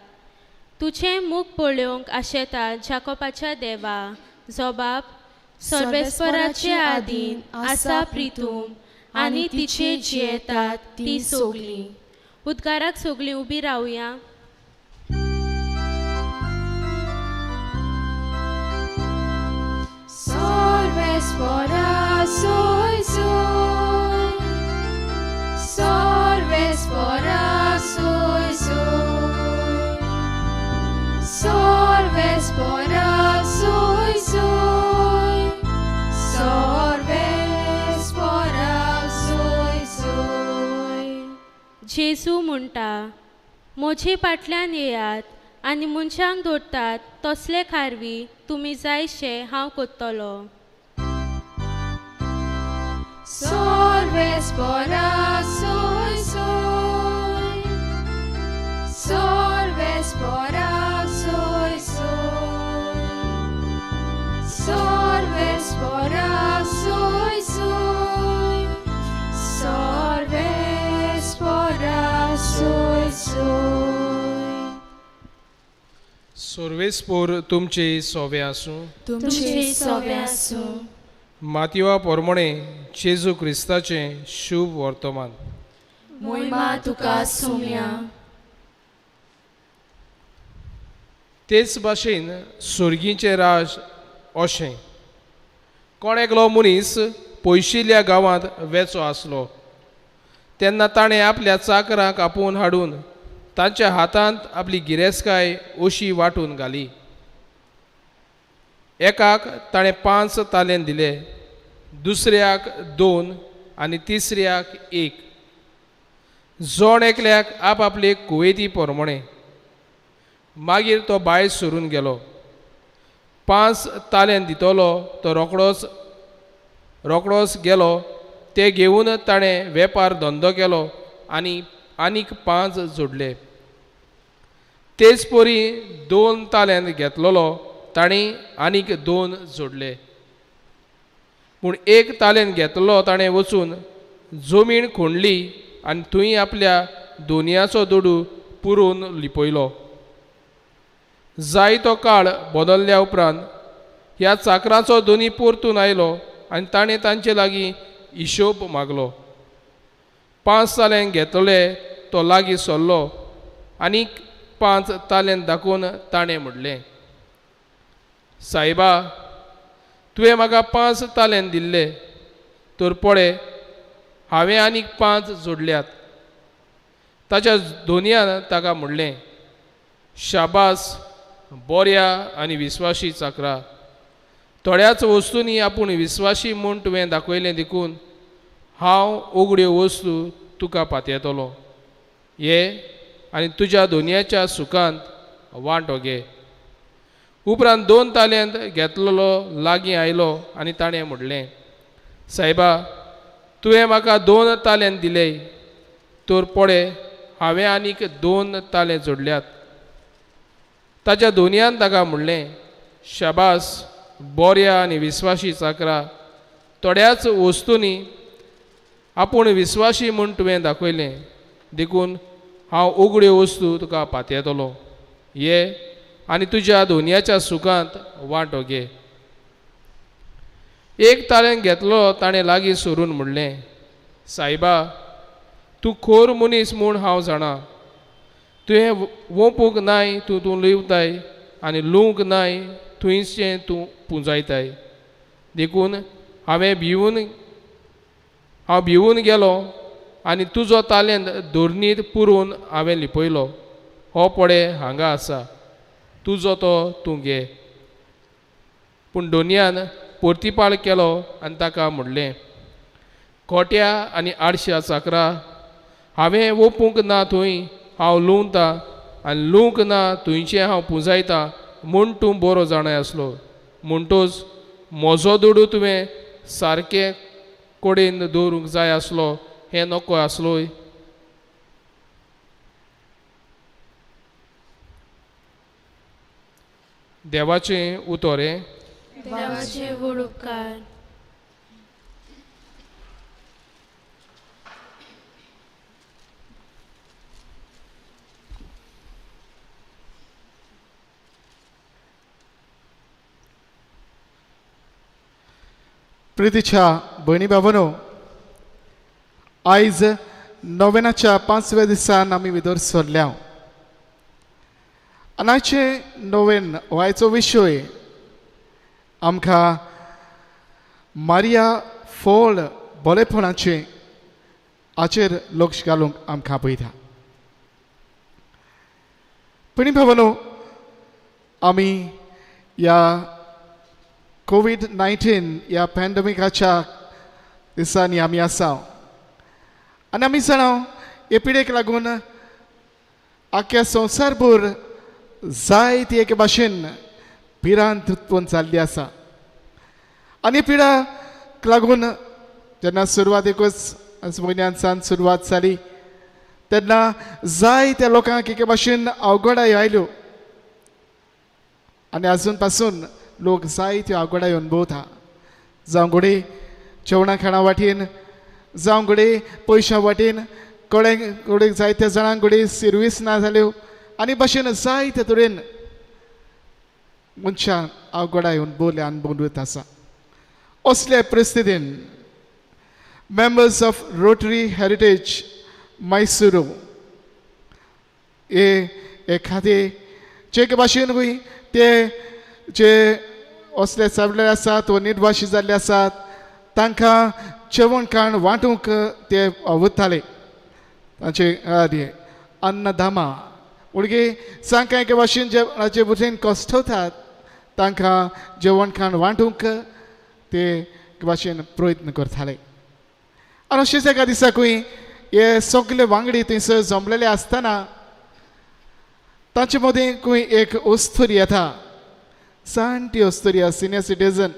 तुजें मुख पळोवंक आशेतात जाकोबाच्या देवा। जबाब सर्वेस्पराचे आदीन आसा प्रितूम आनी तिचे जियेतात ती सोगली. उद्गाराक सगळीं उबी रावया. Solvespora soy soy, solvespora soy soy, solvespora soy soy, solvespora soy soy. जेजू म्हणटा, म्हजे फाटल्यान येयात आनी मनशांक दवरतात तसले खारवी तुमी जायशे हांव करतलो. Solvespora soy soy, solvespora soy soy, solvespora soy soy, solvespora soy soy. सर्वेस्पोर तुमचे सोवे आसूं. तुमचे सोवे आसूं. मातयेवा पोरमणे जेजू क्रिस्ताचें शुभ वर्तमान. मोहिमा तुका सोम्या. तेच भाशेन सुर्गीचें राज अशें, कोण एकलो मनीस पयशिल्ल्या गांवांत वेचो आसलो तेन्ना ताणें आपल्या चाकरांक आपोवन हाडून तांच्या हातांत आपली गिरेस्तकाय अशी वांटून घाली. एकाक ताणें 5 तालेंत दिले, दुसऱ्याक 2 आनी तिसऱ्याक 1, जण एकल्याक आपआपले कुवेती प्रमाणे. मागीर तो भायर सरून गेलो. 5 तालेंत दितलो तो रोकडोच गेलो. ते घेवन ताणें वेपार धंदो केलो आनी आनीक 5 जोडले. तेच परी 2 तालेंत घेतलेलो ताणें आनीक 2 जोडले. पूण 1 तालेंत घेतलो ताणें वचून जमीन खोंडली आनी थंय आपल्या दोनयाचो दुडू पुरोवन लिपयलो. जायतो काळ बदलल्या उपरांत ह्या चाकरांचो दोनी परतून आयलो आनी ताणें तांचे लागीं हिशोब मागलो. 5 तालेंत घेतले तो लागीं सरलो आनीक 5 तालेंत दाखोवन ताणें म्हणलें, सायबा, तुवें म्हाका 5 तालेंत दिल्ले, तर पळय हांवें आनीक 5 जोडल्यात. ताच्या दोनयान ताका म्हणलें, शाबास, बऱ्या आनी विस्वाशी चाकरा, थोड्याच वस्तूंनी आपूण विस्वाशी म्हूण तुवें दाखयलें देखून हांव उगड्यो वस्तू तुका पातयेतलो. ये आनी तुज्या दोनयाच्या सुखांत वांटो घे. उपरांत 2 तालेंत घेतलेलो लागीं आयलो आनी ताणें म्हणलें, सायबा, तुवें म्हाका 2 तालेंत दिले, तर पळय हांवें आनीक 2 तालें जोडल्यात. ताच्या दोनयान ताका म्हणलें, शाबास, बऱ्या आनी विस्वाशी चाकरा, थोड्याच वस्तूंनी आपूण विस्वाशी म्हूण तुवें दाखयलें देखून हांव उगड्यो वस्तू तुका पातयेतलो. ये आनी तुज्या दोनयाच्या सुखांत वांटो घे. 1 तालेंत घेतलो ताणें लागीं सरून म्हणलें, सायबा, तूं खोर मनीस म्हूण हांव जाणा. तुवें वोंपूंक नाय तूं लिवताय आनी लुवंक नाय थंयचें तूं पुंजायताय, देखून हांव भिवून गेलो आनी तुजो तालेंत धोरणीत पुरोवन हांवें लिपयलो. हो पळय हांगा आसा, तुजो तो तूं घे. पूण दोनयान पोर्तिपाळ केलो आनी ताका म्हणलें, खोट्या आनी आडश्या चाकरा, हांवें वोपूंक ना थंय हांव लुवता आनी लुवंक ना थंयचें हांव पुंजायता म्हूण तूं बरो जाणाय आसलो. म्हणटोच म्हजो दुडू तुवें सारकें कडेन दवरूंक जाय आसलो, हें नको आसलोय. देवाचें उतर हें. देवाचे व्हड उपकार. प्रितीच्या भयणी बाबांनो, आयज नोवेनाच्या 5व्या दिसान आमी भितर सरल्या आनी आयचें नोवेन हो आयचो विशय आमकां मारिया फळ बरेपणाचें हाचेर लक्ष घालूंक आमकां पळयता. भयणी भावांनो, आमी ह्या कोवीड-19 ह्या पॅन्डमिकाच्या दिसांनी आमी आसा आनी आमी जाणा हे पिडेक लागून आख्या संवसारभर जायती एके भाशेन भिरांत उत्पन्न जाल्ली आसा आनी पिडाक लागून जेन्ना सुरवातेकूच म्हयन्यान सावन सुरवात जाली तेन्ना जायत्या लोकांक एके भाशेन अवघडायो आयल्यो आनी आजून पासून लोक जायत्यो अवघडायो अनुभवता. जावं घडये जेवणा खाणा वाटेन, जावं घडये पयशां वाटेन, कोणे घडये जायत्या जाणांक घडये सिर्वीस ना जाल्यो आनी भाशेन जायते तरेन मनशां अवघडाय अनुभवल्या अनुभवत आसा. असल्या परिस्थितीन members of Rotary Heritage Mysuru हे एखादे जे एके भाशेन खंय ते जे असले चवले आसात वा निर्वाशी जाल्ले आसात तांकां जेवण खाण वांटूंक ते वताले. तांचे अन्नदामा उडगे जांकां एके भाशेन जेवणाचे भुरगें कश्टवतात तांकां जेवण खाण वांटूंक ते एके भाशेन प्रयत्न करताले. आनी अशेंच एका दिसाकूय हे सगळे वांगडी थंयसर जमलेले आसतना तांचे मदीं खंय एक अस्तुरी येता, जाणटी अस्तुरी, सिनियर सिटीजन,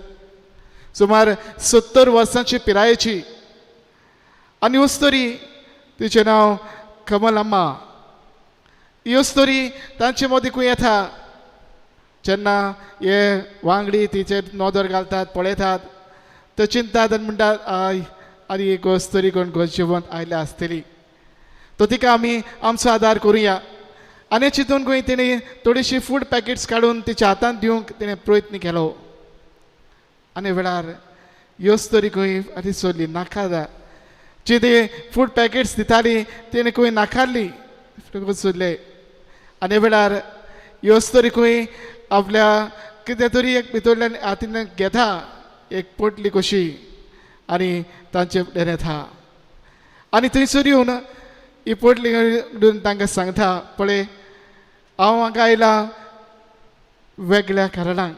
सुमार 70 वर्सांची पिरायेची. आनी अस्तुरी तिचें नांव कमलम्मा. ही अस्तुरी तांचे मदीं खंय येता जेन्ना हे वांगडी तिचेर नदर घालतात, पळयतात, ते चिंतात आनी म्हणटात I आनी एक अस्तुरी कोण गरजेवंत आयल्या आसतली, तो तिका आमी आमचो आदार करुया. आनी चिंतून खंय तिणें थोडीशी फूड पॅकेट्स काडून तिच्या हातांत दिवंक तिणें प्रयत्न केलो. आनी वेळार ह्यो अस्तुरी खंय आनी सोडली नाका, जी ती फूड पॅकेट्स दिताली तिणें खंय नाकारली, सोडले. आनी वेळार ह्यो अस्तुरी खंय आपल्या कितें तरी एक भितरल्यान हातीन घेता एक पोटली कशी आनी तांचे फुडें येता आनी थंयसर येवन ही पोटली घेवन तांकां सांगता, पळय हांव हांगा आयलां वेगळ्या कारणाक.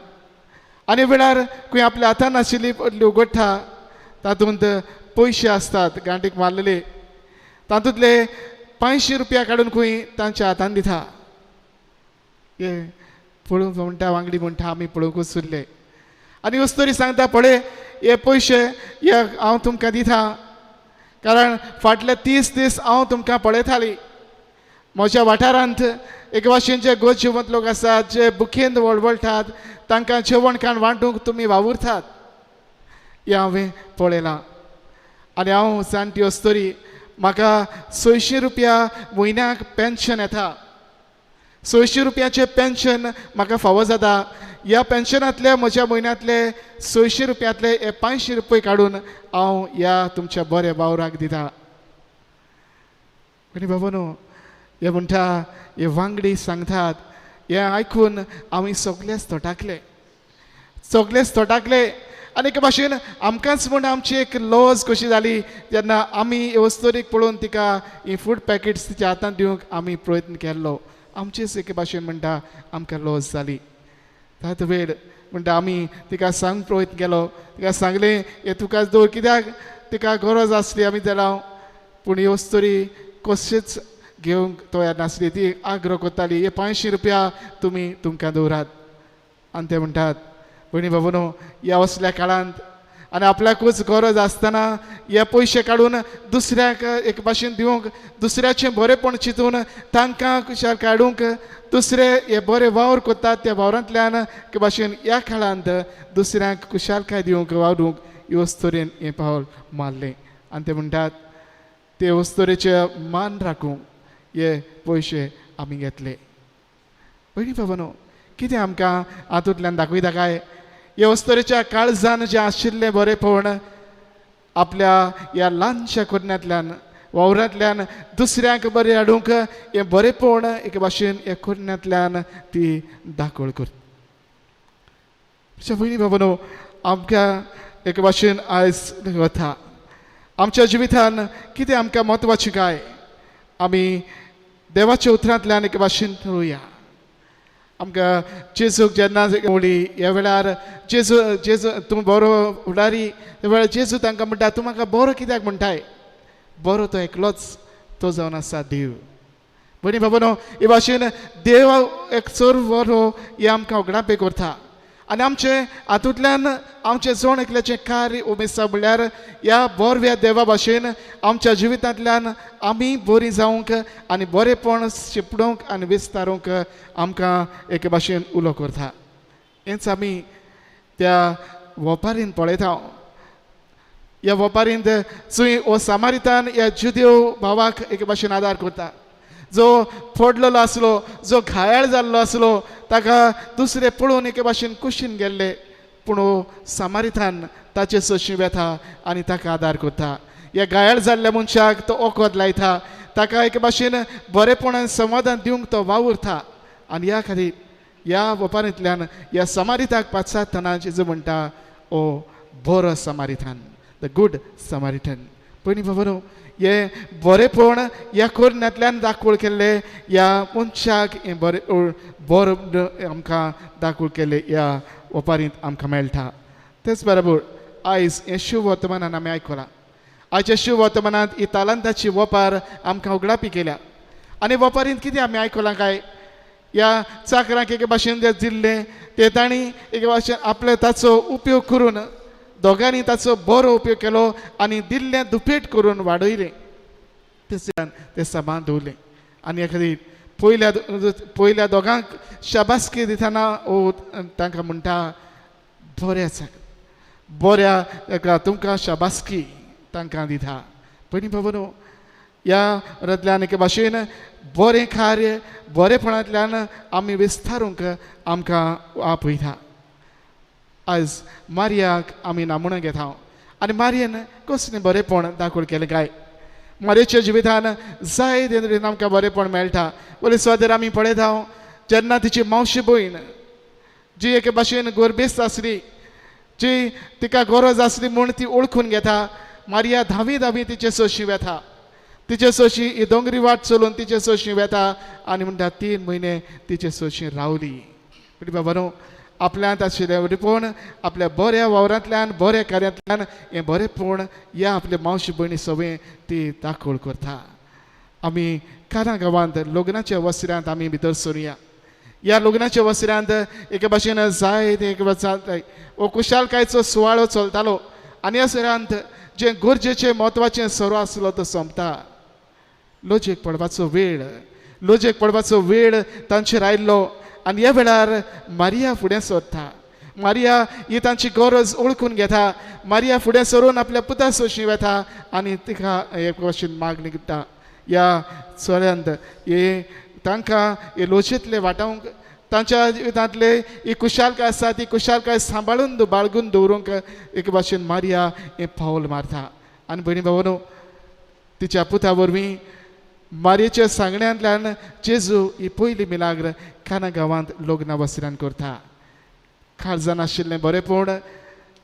आनी वेळार खंय आपल्या हातान आशिल्ली पोटली उगडटा, तातूंत पयशे आसतात गांठीक मारलेले, तातूंतले 500 रुपया काडून खंय तांच्या हातान दिता. हे पळोवंक म्हणटा वांगडी म्हणटा आमी पळोवंकूच उरले. आनी अस्तुरी सांगता, पळय हे पयशे हे हांव तुमकां दिता कारण फाटले 30 दीस हांव तुमकां पळयताली. म्हज्या वाठारांत एक भाशेन जे गोरजिवंत लोक आसात, जे बुकेन वळवळटात, तांकां जेवण खाण वांटूंक तुमी वावुरतात हें हांवें पळयलां. आनी हांव जाणटी अस्तुरी, म्हाका 600 रुपया म्हयन्याक पेन्शन येता, 600 रुपयाचें पेन्शन म्हाका फावो जाता. ह्या पेन्शनांतले म्हज्या म्हयन्यांतले 600 रुपयांतले हे 500 रुपये काडून हांव ह्या तुमच्या बऱ्या वावराक दिता. आनी बाबा न्हू हे म्हणटा हे वांगडी सांगतात हें आयकून आमी सगळेच थोटाकले, सगळेच थोटाकले. आनी एके भाशेन आमकांच म्हूण आमची एक लॉज कशी जाली जेन्ना आमी हे अस्तुरीक पळोवन तिका ही फूड पॅकेट्स तिच्या हातांत दिवंक आमी प्रयत्न केल्लो, आमचेच एके भाशेन म्हणटा आमकां लॉज जाली. त्याच वेळ म्हणटा आमी तिका सांग प्रयत्न केलो, तिका सांगलें हें तुकाच दवर, कित्याक तिका गरज आसली आमी जाणां, पूण ही अस्तुरी कशेंच घेवंक तयार नासली. ती आग्रो करताली हे 500 रुपया तुमी तुमकां दवरात. आनी ते म्हणटात भयणी बाबांनो, ह्या असल्या काळांत आनी आपल्याकूच गरज आसतना हे पयशे काडून दुसऱ्याक एक भाशेन दिवंक, दुसऱ्याचें बरेंपण चिंतून तांकां कुशाल काडूंक, दुसरे हे बरे वावर करतात त्या वावरांतल्यान एके भाशेन ह्या काळांत दुसऱ्यांक कुशालकाय दिवंक वावरूंक ही अस्तुरेन हें पावल मारलें. आनी ते म्हणटात ते अस्तुरेचें मान राखूंक हे पयशे आमी घेतले. भयणी बाबांनो, कितें आमकां हातूंतल्यान दाखयता काय ह्या अस्तरेच्या काळजान जें आशिल्लें बरेपण आपल्या ह्या ल्हानशा कोरण्यांतल्यान वावरांतल्यान दुसऱ्यांक बरें हाडूंक हें बरेपण एके भाशेन ह्या कोरण्यांतल्यान ती दाखोळ करता. भयणी बाबानो, आमकां एके भाशेन आयज वता आमच्या जिवितान कितें आमकां म्हत्वाचें काय आमी देवाच्या उतरांतल्यान एके भाशेन थरोवया. आमकां जेजूक जेन्ना उली ह्या वेळार जेजू जेजू तूं बरो फुडारी त्या वेळार जेजू तांकां म्हणटा तूं म्हाका बरो कित्याक म्हणटाय, बरो तो एकलोच तो जावन आसा देव. भयणी बाबानो, हे भाशेन देव एक चड बरो हे आमकां उगडापे करता आनी आमचें हातूंतल्यान आमचें जण एकल्याचें कार्य उमेसा म्हणल्यार ह्या बरव्या देवा भाशेन आमच्या जिवितांतल्यान आमी बरी जावंक आनी बरेपण शिंपडूंक आनी विस्तारूंक आमकां एके भाशेन उलो करता. हेंच आमी त्या वपारीन पळयता. ह्या वपारींत जंय हो सामारितान ह्या जुदेव भावाक एके भाशेन आदार करता, जो फोडलेलो आसलो, जो घायाळ जाल्लो आसलो, ताका दुसरे पळोवन एके भाशेन कुशीन गेल्ले, पूण हो सामारितान ताचे सोशी वेता आनी ताका आदार करता. ह्या घायाळ जाल्ल्या मनशाक तो वखद लायता, ताका एके भाशेन बरेपणान समाधान दिवंक तो वावुरता आनी ह्या खातीर ह्या वपारींतल्यान ह्या समारिताक पाचारतना जेजू म्हणटा ओ बरो समारितान, the good Samaritan. पयलीं बाबानो, हे बरेपण ह्या कोरण्यांतल्यान दाखोळ केल्लें ह्या मनशाक हें बरें बरो आमकां दाखोळ केल्लें ह्या वपारींत आमकां मेळटा. तेच बरोबर आयज हें शुभ वर्तमानान आमी आयकलां. आयच्या शुभ वर्तमानांत ही तालांताची वपार आमकां उगडापी केल्या आनी वपारींत कितें आमी आयकलां काय ह्या चाकरांक एके भाशेन जें दिल्लें तें तांणी एके भाशेन आपले ताचो उपयोग करून दोगांनी ताचो बरो उपयोग केलो आनी दिल्लें दुपेट करून वाडयलें, तिसऱ्यान तें सामान दवरलें. आनी ह्या खातीर पयल्या दोगांक शाबासकी दितना ओ तांकां म्हणटा बऱ्या बऱ्या एका तुमकां शाबासकी तांकां दिता. पयलीं बाबानो, ह्या रतल्यान एके भाशेन बरें कार्य बरेपणांतल्यान आमी विस्तारूंक आमकां आपयता. आयज मारियाक आमी नामून घेता आनी मारियेन कसलें बरेपण दाखोळ केलें काय मारयेच्या जिवितान जाय ते तरेन आमकां बरेपण मेळटा. पयलीं सुवातेर आमी पळयता जेन्ना तिची मावशी भयण जी एके भाशेन गोरबेस्त आसली, जी तिका गरज आसली म्हूण ती ओळखून घेता, मारिया धावी धावी तिचे सोशी वेता, तिचे सोशी ही दोंगरी वाट चलून तिचे सोशी वेता आनी म्हणटा 3 म्हयने तिचे सोशी रावली. बाबा न्हू, आपल्यांत आशिल्लें बरेपण आपल्या बऱ्या वावरांतल्यान बऱ्या कार्यांतल्यान हें बरेपण ह्या आपल्या मावशी भयणी सवय ती दाखोळ करता. आमी काना गांवांत लग्नाच्या वसऱ्यांत आमी भितर सरुया. ह्या लग्नाच्या वसऱ्यांत एके भाशेन जाय ते एक हो खुशालकायेचो सुवाळो चलतालो आनी ह्या सुऱ्यांत जें गरजेचें म्हत्वाचें सोरो आसलो तो सोंपता. लजेक पडपाचो वेळ, लजेक पडपाचो वेळ तांचेर आयिल्लो आनी ह्या वेळार मारिया फुडें सरता. मारिया ही तांची गरज ओळखून घेता. मारिया फुडें सरून आपल्या पुता सोशी वेता आनी तिका एक भाशेन मागणी करता ह्या चल्यांत हे तांकां हे लोचेंतले वाटावंक तांच्या जिवितांतले ही खुशालकाय आसा ती खुशालकाय सांबाळून बाळगून दवरूंक एक भाशेन मारिया हें पावल मारता. आनी भयणी भावानो, तिच्या पुता वरवीं मारयेच्या सांगण्यांतल्यान जेजू ही पयली मिलाग्र काना गांवांत लग्ना वसऱ्यान करता. काळजान आशिल्लें बरेपण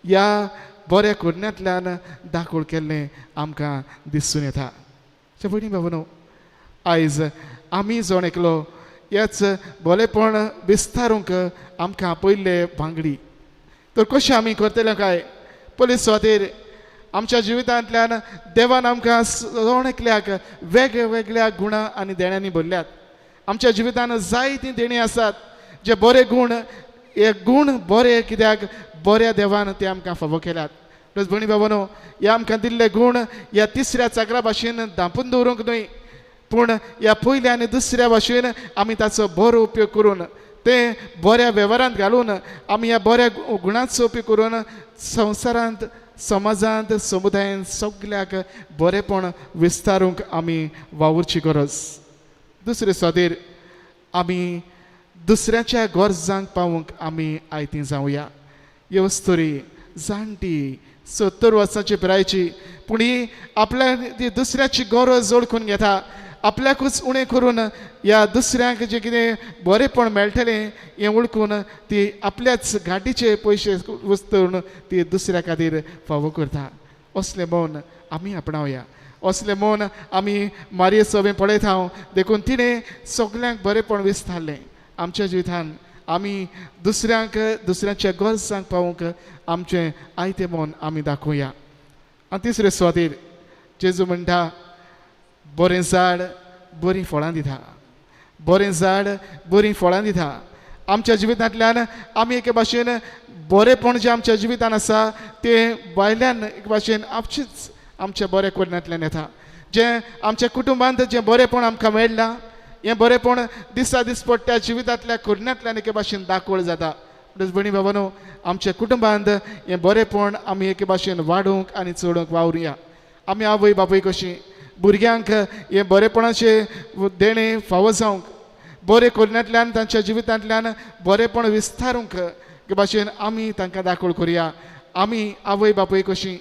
ह्या बऱ्या करण्यांतल्यान दाखोळ केल्लें आमकां दिसून येता. भयणी भावानो, आयज आमी जण एकलो ह्याच बरेपण विस्तारूंक आमकां आपयल्ले भांगडी तर कशें आमी करतले काय? पयले सुवातेर आमच्या जिवितांतल्यान देवान आमकां जण एकल्याक वेगवेगळ्या गुणां आनी देण्यांनी भरल्यात. आमच्या जिवितान जायतीं देणीं आसात जे बरे गूण, हे गूण बरे कित्याक बऱ्या देवान ते आमकां फावो केल्यात. प्लस भयणी बाबानो, ह्या आमकां दिल्ले गूण ह्या तिसऱ्या चाकरा भाशेन धांपून दवरूंक न्हय, पूण ह्या पयल्या आनी दुसऱ्या भाशेन आमी ताचो बरो उपयोग करून ते बऱ्या वेव्हारांत घालून आमी ह्या बऱ्या गुणांचो उपयोग करून संवसारांत, समाजांत, समुदायांत सगल्याक बरेपण विस्तारूंक आमी वावुरची गरज. दुसरे सुवातेर आमी दुसऱ्याच्या गरजांक पावूंक आमी आयतीं जावया. ही अस्तुरी जाणटी 70 वर्सांची पिरायेची, पूण ही आपल्या ती दुसऱ्याची गरज वळखून घेता, आपल्याकूच उणें करून ह्या दुसऱ्यांक जें कितें बरेंपण मेळटलें हें वळखून ती आपल्याच गांठीचे पयशे वस्तून ती दुसऱ्या खातीर फावो करता. असलें मौन आमी आपणावया, असलें मौन आमी मारये सवें पळयता. देखून तिणें सगल्यांक बरेंपण विस्तारलें. आमच्या जिवितान आमी दुसऱ्यांक दुसऱ्यांच्या गरजांक पावोवंक आमचें आयतें मन आमी दाखोवया. आनी तिसरे सुवातेर जेजू म्हणटा, बरें झाड बरीं फळां दिता, बरें झाड बरीं फळां दिता. आमच्या जिवितांतल्यान आमी एके भाशेन बरेंपण जें आमच्या जिवितान आसा तें भायल्यान एक भाशेन आपशीच आमच्या बऱ्या करण्यांतल्यान येता. जें आमच्या कुटुंबांत जें बरेंपण आमकां मेळ्ळां हें बरेंपण दिसा दिसपट्ट्या जिवितांतल्या करण्यांतल्यान एके भाशेन दाखोवळ जाता. म्हणटच भयणी बाबानो, आमच्या कुटुंबांत हें बरेंपण आमी एके भाशेन वाडोवंक आनी चडोवंक वावरुया. आमी आवय बापूय कशीं भुरग्यांक हें बरेंपणाचें देणें फावो जावंक, बरें करण्यांतल्यान तांच्या जिवितांतल्यान बरेंपण विस्तारूंक एके भाशेन आमी तांकां दाखोवळ करुया. आमी आवय बापूय कशीं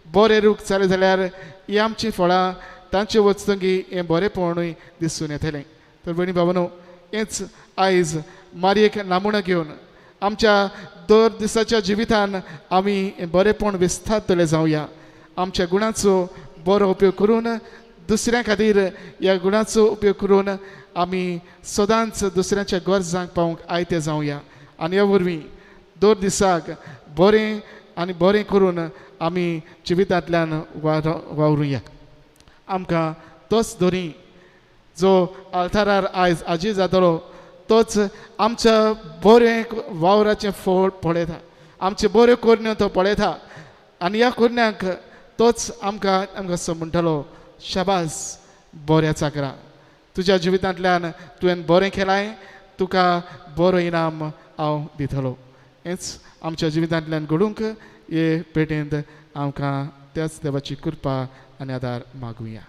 बरें रूख जालें जाल्यार हीं आमचीं फळां तांचे वचतगी हें बरेंपणूय दिसून येतलें. तर भयणी बाबानो, हेंच आयज मारयेक नामुणो घेवन आमच्या दर दिसाच्या जिवितान आमी बरेंपण विस्तारतले जावया. आमच्या गुणाचो बरो उपयोग करून दुसऱ्यां खातीर ह्या गुणाचो उपयोग करून आमी सदांच दुसऱ्यांच्या गरजांक पावोवंक आयते जावया. आनी ह्या वरवीं दर दिसाक बरें आनी बरें करून आमी जिवितांतल्यान वावरुया. आमकां तोच दोरी जो आल्तारार आयज आजी जातलो तोच आमच्या बरें वावराचें फळ पळयता, आमचे बऱ्यो करण्यो तो पळयता आनी ह्या करण्यांक तोच आमकां आमकां असो म्हणटलो, शाबास बऱ्या चाकरा, तुज्या जिवितांतल्यान तुवें बरें केलां, तुका बरो इनाम हांव दितलो. हेंच आमच्या जिवितांतल्यान घडूंक हे पेटेंत आमकां त्याच देवाची कृपा आनी आदार मागुया.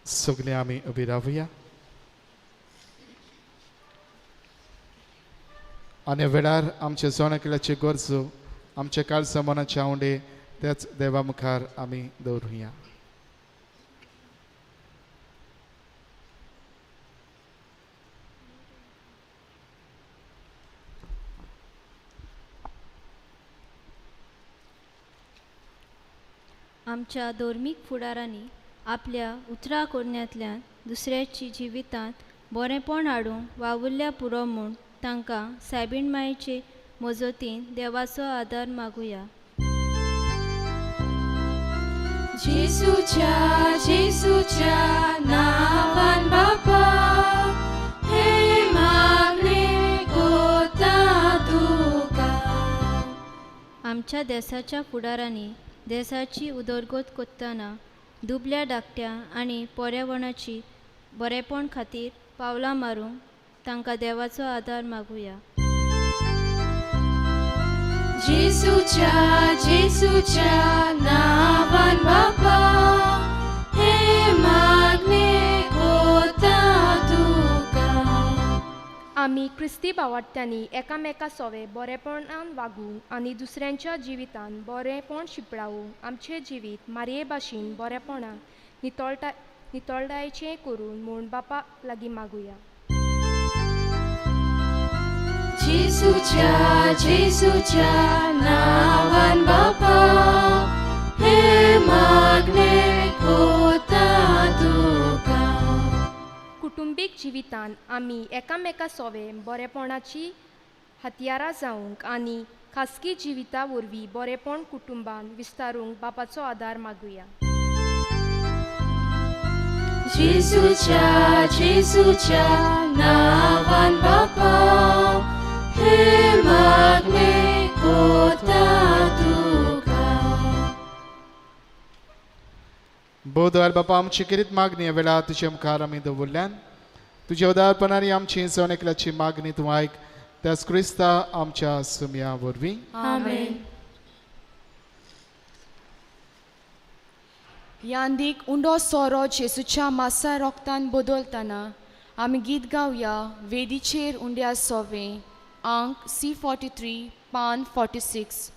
सगळे आमी उबी रावया आनी वेळार आमचे जण एकल्याची गरजो, आमचे काळजा मनाचे आवंडे त्याच देवा मुखार आमी दवरुया. आमच्या धर्मीक फुडारांनी आपल्या उतरां कोरण्यांतल्यान दुसऱ्याची जिवितांत बरेंपण हाडूंक वावुरल्या पुरो म्हूण तांकां सायबीण मायेचे मजतीन देवाचो आदार मागुया. जेजूच्या जेजूच्या नांवान बापा हे मागणें कोता तुका. आमच्या देसाच्या फुडारांनी देसाची उदरगत करतना दुबल्या धाकट्या आनी पर्यावरणाची बरेपण खातीर पावलां मारूंक तांकां देवाचो आदार मागुया. जेजूच्या जेजूच्या नांवान बापा हे मागणें कोता तुका. आमी क्रिस्ती भावाड्त्यांनी एकामेका सोवे बरेपणान वागूंक आनी दुसऱ्यांच्या जिवितान बरेपण शिंपडावूंक आमचें जिवीत मारये भाशेन बरेपणान नितळटायेचें करून म्हूण बापा लागीं मागुया. जेजूच्या जेजूच्या नांवान बापा हे मागणें कोता तुका. कुटुंबीक जिवितान आमी एकामेका सोवे बरेपणाची हत्यारां जावंक आनी खासगी जिविता वरवीं बरेपण कुटुंबान विस्तारूंक बापाचो आदार मागुया. जेजूच्या जेजूच्या नावान बापा हे मागणे कोता तुका. बोधवार बापा आमची किरीत मागणी वेळा तुझ्या मुखार आमी दवरल्यान तुज्या उदारपणान आमची जण एकल्याची मागणी तूं आयक त्याच क्रिस्ता आमच्या सुमया वरवीं. आमेन. यांदीक उंडो सोरो जेजूच्या मासा रोगतान बदलतना आमी गीत गावया वेदीचेर उंड्या सोवे आंक C43 पान 46.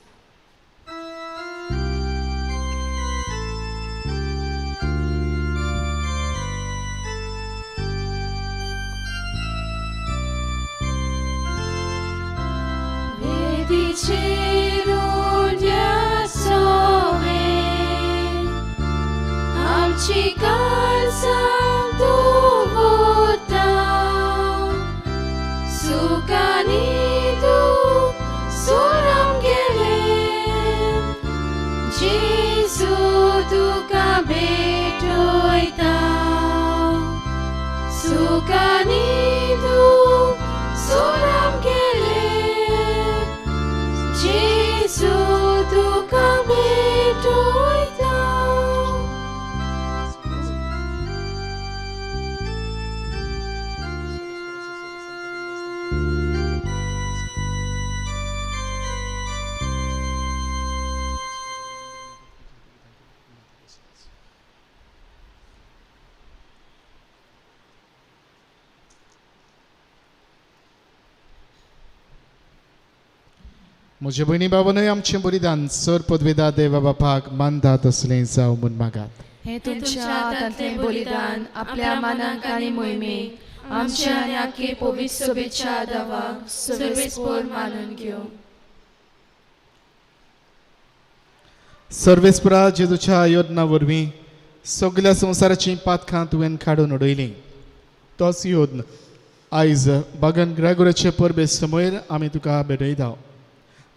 वेदीचेर उंड्या सोवे आमची काळजां दवरता सुखांनी तूं सोराम गेलें जेजू तुका भेटयता सुखांनी तूं सोराम गेलें जेजू तुका भेटयता. म्हजे भयणी बाबानूय आमचें बलिदान सर पदवेदा देवा बापाक मानता तसलें जावं म्हूण मागात. हें तुमच्या हातांतलें बलिदान आपल्या मानाक आनी मोहिमेक आमच्या आनी आखे पवित्र सभेच्या दावाक सर्वेस्पोर मानून घेवं. सर्वेस्परा जेजूच्या योजना वरवीं सगल्या संवसाराचीं पातकां तुवें काडून उडयलीं तोच योद्न आयज बागन ग्रेगोराचे परबे समयर आमी तुका भेटयता.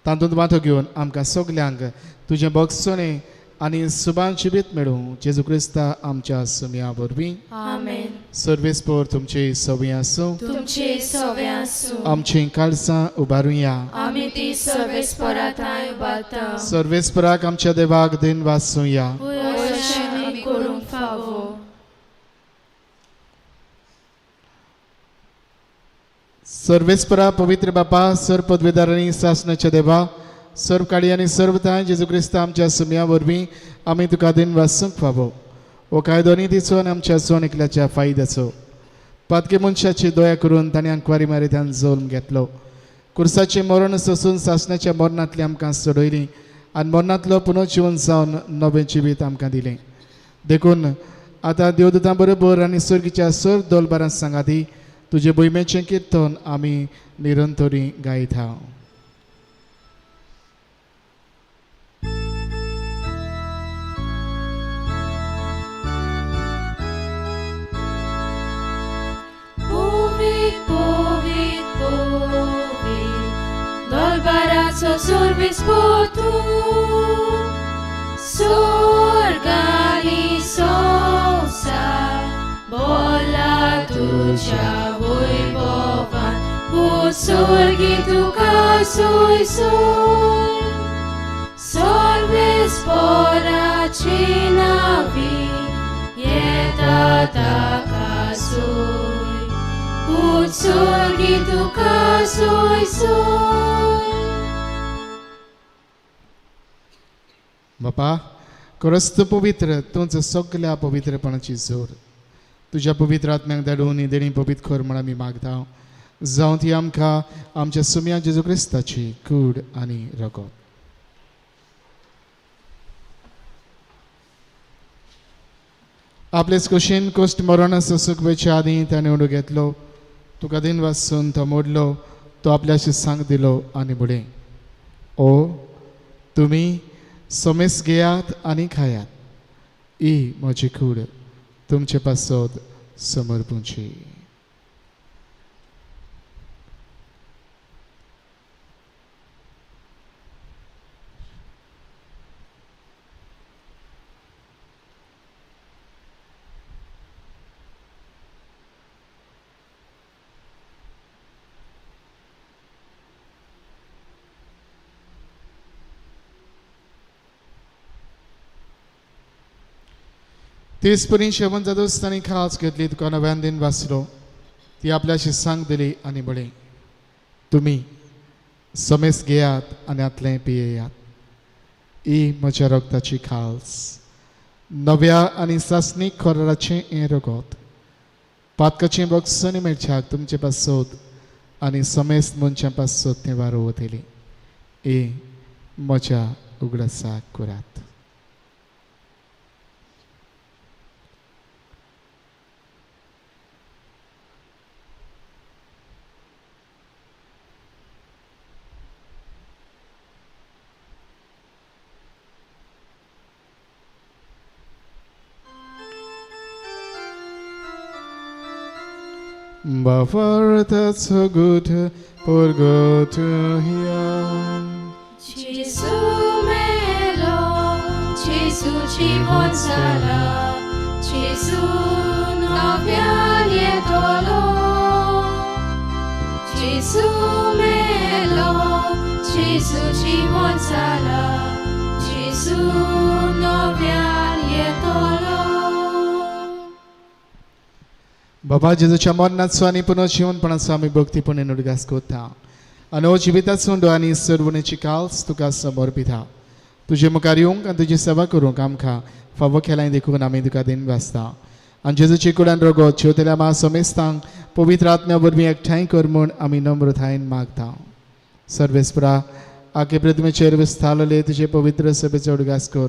तातूंत वांटो घेवन आमकां सगल्यांक तुजें भोगसणें आनी सुबान जिवीत मेळूं जेजू क्रिस्ता आमच्या सुमया वरवीं. आमेन. सर्वेस्पोर तुमचे सवय आसूं. तुमचे सवय आसूं. आमचीं काळजां उबारुया. आमी ती सर्वेस्पोरा थंय उबारता. सर्वेस्पोराक आमच्या देवाक दिन वाचुया. करूंक फावो. सर्वेस्परा पवित्र बापा सर्व पदवीदार आनी सासणाच्या देवा सर्व काळी आनी सर्व थांय जेजू क्रिस्ता आमच्या सुमया वरवीं आमी तुका दिन वाचूंक फावो. हो कायदो आनी तिचो आनी आमच्या जण एकल्याच्या फायद्याचो. पातकी मनशाची दया करून ताणें आंकवारी मारित्यान जल्म घेतलो. कुर्साचें मरण सोसून सासणाच्या मरणांतली आमकां सोडयली आनी मरणांतलो पुनर्जिवन जावन नवें जिवीत आमकां दिलें. देखून आतां देवदूतां बरोबर आनी सर्गीच्या सर दोलबारां सांगाती तुजे भुंयमेचें किर्तन आमी निरंतरी गायता. पवित्र पवित्र पवित्र दरबाराचो सर्वेस्पोर तूं स्वर्ग आनी संवसार बोला तुज्या वैभवान उत्सर्गी तुका सोय सोय सर्वेस्पोराची नावी येता ताका सोय उत्सर्गी तुका सोय सोय. बापा खरोच तूं पवित्र तूंच सगल्या पवित्रपणाची जोर. तुज्या पवित्र आत्म्याक धाडून ही देणी पवित्र कर म्हण आमी मागता. जावं ती आमकां आमच्या सुमया जेजू क्रिस्ताची कूड आनी रगत. आपलेच कुशीन कोश्ट मरण सोसूंक वयचे आदीं ताणें उडो घेतलो. तुका दिन वाचून तो मोडलो. तो आपल्याशी सांग दिलो आनी म्हणलें, ओ तुमी समेस घेयात आनी खायात. ही म्हजी कूड तुमचे पासत समर्पूची. तेच परी शेवण जातूच तांणी खास घेतली, तुका नव्यान दिन वाचलो, ती आपल्या शिसांक दिली आनी म्हळें, तुमी समेस घेयात आनी आतलें पियेयात. ही म्हज्या रगताची खास, नव्या आनी सासणीक खोराचें हें रगत, पातकाचें बक्षणी मेळच्याक तुमचे पासत आनी समेस्त मनशां पासत तें वारो वतली. ही म्हज्या उगडासाक करात. Bafar that's so good for go to hear. Jesu melo, Jesu jivon sala, Jesu novian yetolo. Jesu melo, Jesu jivon sala, Jesu novian yetolo. बाबा जेजूच्या मरणाचो आनी पुनर्जिवनपणाचो आमी भक्तीपणे उडगास करता आनी हो जिविताचो उंडो आनी सर्वणेची काल्स तुका समर्पिता. तुजे मुखार येवंक आनी तुजी सेवा करूंक आमकां फावो केलाय देखून आमी तुका दिन वाचता. आनी जेजूची कुडान रगत शेवतेल्या मा समेस्तांक पवित्र आत्म्या वरवीं एकठांय कर म्हूण आमी नम्रतायेन मागता. सर्वेस्परा आके पृथ्वीचेर विस्तारले तुजे पवित्र सभेचो उडगास कर.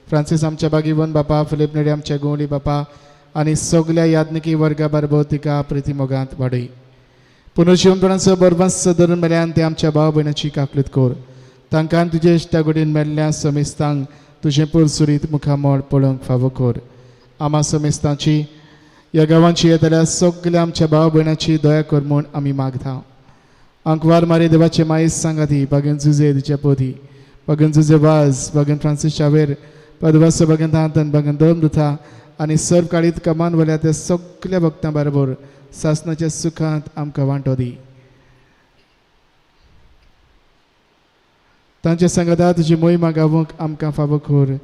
फ्रांसीस आमच्या बागीवन बापा, फिलीप नेडी आमच्या गोंवली बापा आनी सगल्या याज्ञिकी वर्गा बरोबर तिका प्रितीमोगांत वाडय. पुनर्जिवनपणाचो बरबस धरून मेल्यान ते आमच्या भाव भयणाची काकलूत कर. तांकां तुजे इश्टागोडीन मेल्ल्या समेस्तांक तुजें पुरसुरीत मुखामळ पळोवंक फावो कर. आमा समेस्तांची ह्या गांवांची येतल्या सगल्या आमच्या भाव भयणाची दया कर म्हूण आमी मागता. आंकवार मारी देवाचे मायस सांगाती बागेन जुजे तिच्या पोती, बागेन जुजे वाज, बागेन फ्रांसीस शावेर, पदवासो बागेन तांतन, बागेन दोम दुथा आनी सर्व काळीत कमान वल्या त्या सगल्या भक्तां बरोबर सासनाच्या सुखांत आमकां वांटो दी. तांच्या सांगाता तुजी मोहिमा गावूंक आमकां फावो कर,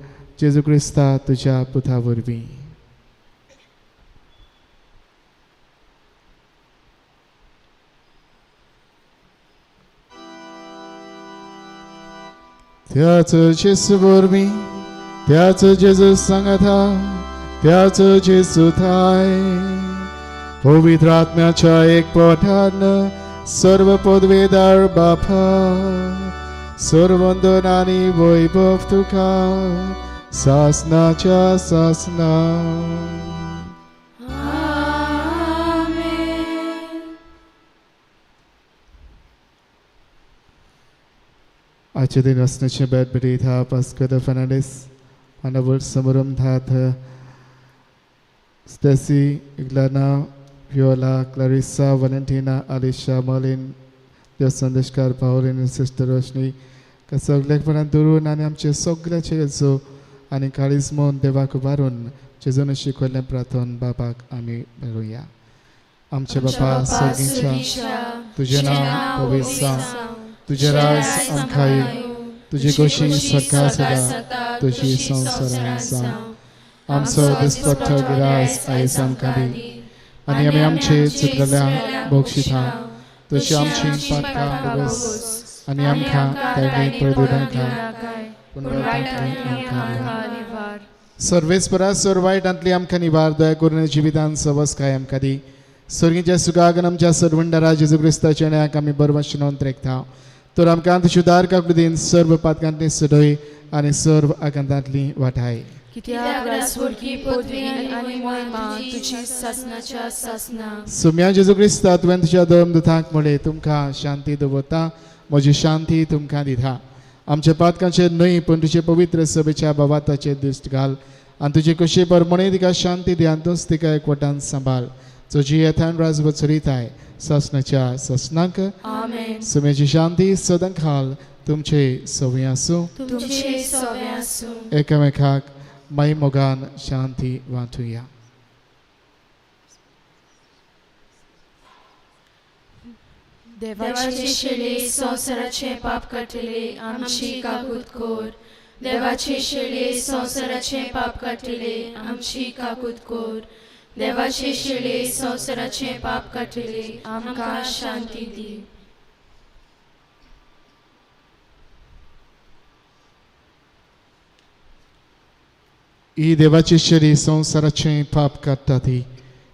जेजू क्रिस्ता तुज्या पुता वरवीं. त्याच जेजू वरवीं, त्याच जेजू सांगाता, त्याच जेजू थाय, पवित्र आत्म्याच्या एक पोटान सर्व पदवेदार बापा, सर्वंदन आनी वैभव तुका सासनाच्या सासना. आजच्या दिन वसण्याचे बेट भेटी था pascal Fernandes, मानवळ समरम धात, Stacy, Iglana, Viola, Clarissa, Valentina, Alisha, Merlin, देव संदेशकार, पावलीन, सिस्टर रोशनी, का सगळ्यापणान धरून आनी आमचे सगळ्याचे गरजो आनी काळीज मन देवाक उबारून जेजून शिकवल्लें प्रार्थन बाबाक आमी मेळुया. आमचे बापा सर्गीच्या, तुजें नांव पवित्र जावं, तुजें राज आमकां येवं, तुजी खोशी स्वर्गार जाता तशी संवसारांत जावं. आमचो दिसपट्टो गिरास आयज आमकां दी आनी आमी आमचे चुकलेल्या बक्षिता तशी आमची पातकां भोगोस आनी आमकां ताणे पडूं पूण आमकां निवार. सर्वेस्परा सर्व वायटांतली आमकां निवार, दया करून जिवितान सवसकाय आमकां दी. स्वर्गीच्या सुखाक आमच्या सर्वंडरा जेजू क्रिस्ताच्या न्यायाक आमी बरवं शिनोवन त्रेकता. तर आमकां तुज्या उदार काकुळटीन सर्व पातकांतली सुडय आनी सर्व आकांतांतली वाटाय. सुम्या जेजू क्रिस्ता तुवें तुज्या धर्म दुतांक म्हणलें, तुमकां शांती दवरता, म्हजी शांती तुमकां दिता. आमच्या पातकांचेर न्हय पूण तुजे पवित्र सभेच्या भावाताचेर दिश्ट घाल आनी तुजे कशे परमणे तिका शांती दी आनी तूंच तिका एकवटान सांबाळ. तुजी येथान राजवट चलयताय सासणाच्या सासणाक. सुम्याची शांती सदां खाल तुमचे सवंय आसूं. एकामेकाक माई मोगान शांती वांटुया. देवाचे शेले संवसाराचे पाप काडटले आमची काकूत कर. देवाचे शेळे संवसाराचे पाप काडटले आमची काकूत कर. देवाचे शेळे संवसाराचे पाप काडटले आमकां शांती दी. ही देवाची शरीर संवसाराचें पाप काडटा ती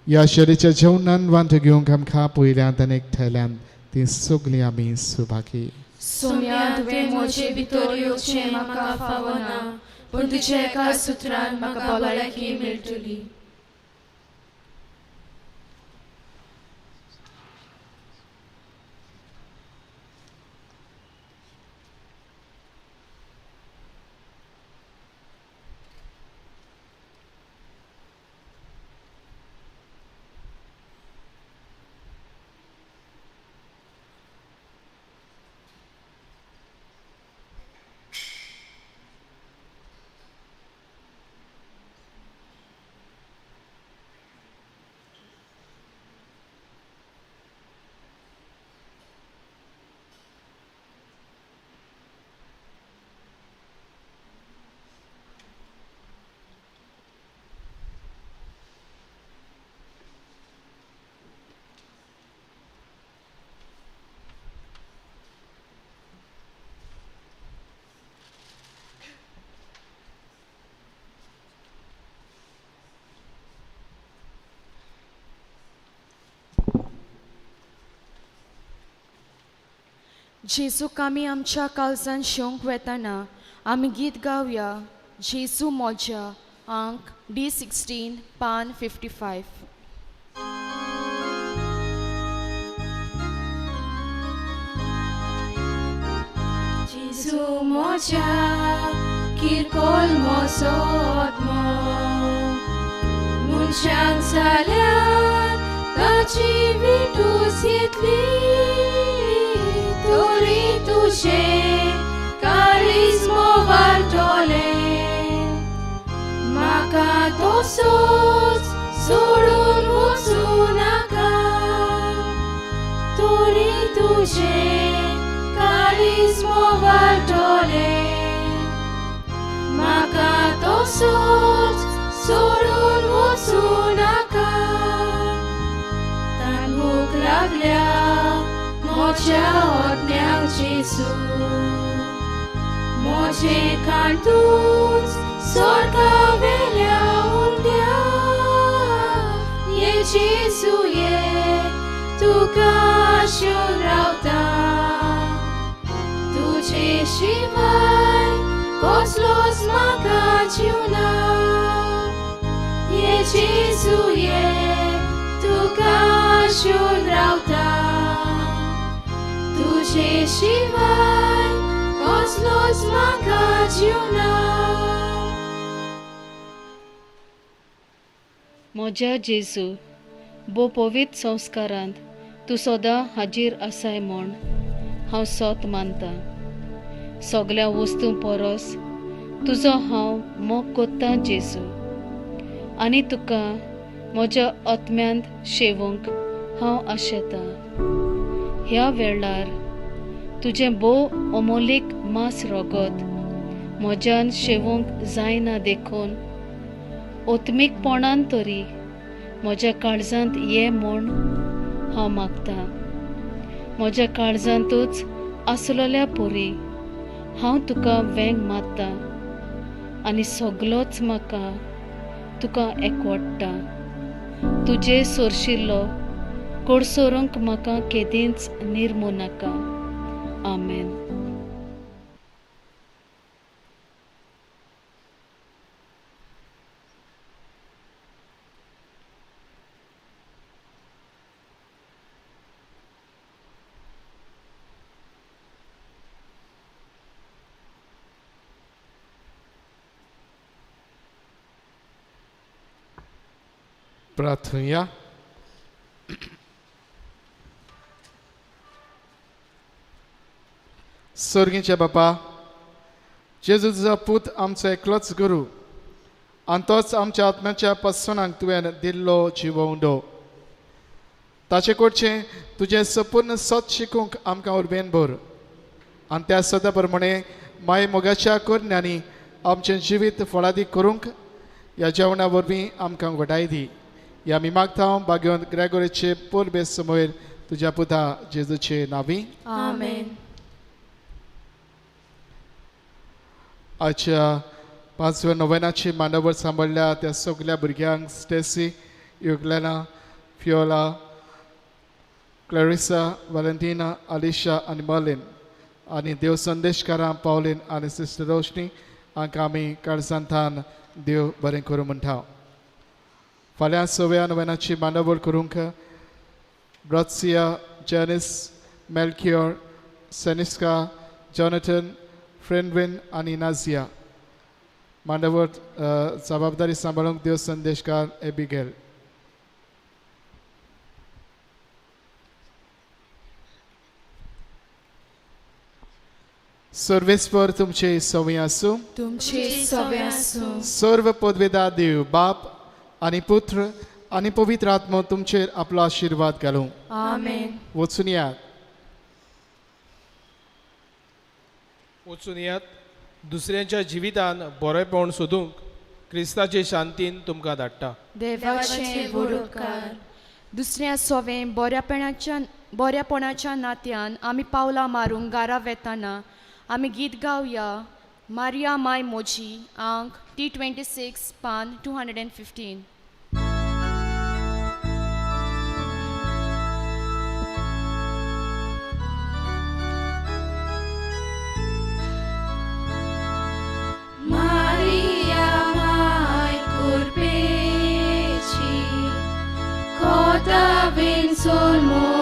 ह्या शरीराच्या जेवणान वांटो घेवंक आमकां पयल्यान आनी एकठांयल्यान ती सगळीं आमी सुभागी. सोम्या तुवें म्हजे भितर येवचें म्हाका फावना, पूण तुज्या एका सुत्रान म्हाका भलायकी मेळटली. जेजूक आमी आमच्या काळजान शेवंक वेताना आमी गीत गावया जेजू मोज्या आंक D16 पान 55. जेजू मोज्या किरकोळ मोजो आत्मो मनशांक जाल्यार ताची विटूस येतली तरी तुझे काळीज मोवाळटलें म्हाका तसोच सोडून वचूं नाका तरी तुझे काळीज मोवाळटलें म्हाका तसोच सोडून वचूं नाका. तान भूक लागल्या म्हज्या आत्म्याक जेजू म्हजें कांतूच स्वर्गा वेल्या उंड्या ये जेजू ये तुका आशून रावता तुजे शिवाय कसलोच म्हाका जीव ना ये जेजू ये तुका आशून रावता तुजे शिवाय कसलोच म्हाका जीव ना. म्हज्या जेजू भोव पवित्र संस्कारांत तूं सदां हाजीर आसाय म्हूण हांव सोत मानता. सगळ्या वस्तूं परस तुजो हांव मोग कोत्तां जेजू आनी तुका म्हज्या आत्म्यांत शेवंक हांव आशेतां. ह्या वेळार तुजें भोव अमोलीक मांस रगत म्हज्यान शेवंक जायना देखून ओत्मीकपणान तरी म्हज्या काळजांत ये म्हूण हांव मागतां. म्हज्या काळजांतूच आसलेल्या पुरी हांव तुका वेंग मारतां आनी सगलोच म्हाका तुका एकवडटा. तुजे सोरशिल्लो कोडसोरूंक म्हाका केदींच निर्मू नाका. आमेन. प्रार्थुया. सर्गीच्या बापा, जेजू तुजो पूत आमचो एकलोच गुरू आनी तोच आमच्या आत्म्याच्या पसणाक तुवें दिल्लो जिवोवंडो ताचे कडचें तुजें संपूर्ण सत शिकूंक आमकां उर्बेन भर आनी त्या सदा प्रमाणे माय मोगाच्या करण्यांनी आमचें जिवीत फळादीक करूंक ह्या जेवणा वरवीं आमकां घटाय दी. ह्या आमी मागता भाग्यवंत ग्रेगोरीचे परबे समोर तुज्या पुता जेजूचे नांवी. आमेन. आजच्या पांचव्या नोवेनाची मांडावळ सांबाळ्ळ्या त्या सगल्या भुरग्यांक स्टेसी, युगलेना, फियोला, क्लॅरिसा, व्हॅलेंटिना, आलिशा आनी मर्लिन आनी देव संदेशकारां पावलीन आनी सिस्टर रोशनी हांकां आमी काळजांतान देव बरें करूं म्हणटा. फाल्यां सव्या नोवेनाची मांडावळ करूंक ब्रॉत्सिया, जॅनिस, मेल्कियोर, सेनिस्का, जॉनथन, फ्रेंडविन आनी नाझिया. मांडावळ जबाबदारी सांबाळूंक देव संदेशकार एबिगेल. सर्वेस्पर तुमचे सवय आसूं. तुमचे सवय आसूं. सर्व पदवेदा देव बाप आनी पुत्र आनी पवित्र आत्मो तुमचेर आपलो आशिर्वाद घालूं. आमेन. वचून यात. वचून यात. दुसऱ्यांच्या जिवितान बरेपण सोदूंक क्रिस्ताचे शांतीन तुमकां धाडटा. देवाचे व्हड उपकार. दुसऱ्या सोवें बऱ्यापणाच्या नात्यान आमी पावलां मारूंक घरा वेताना आमी गीत गावया मारिया माय मोजी आंक T26 पान 215. Maria mai curpeci, cota ven sol.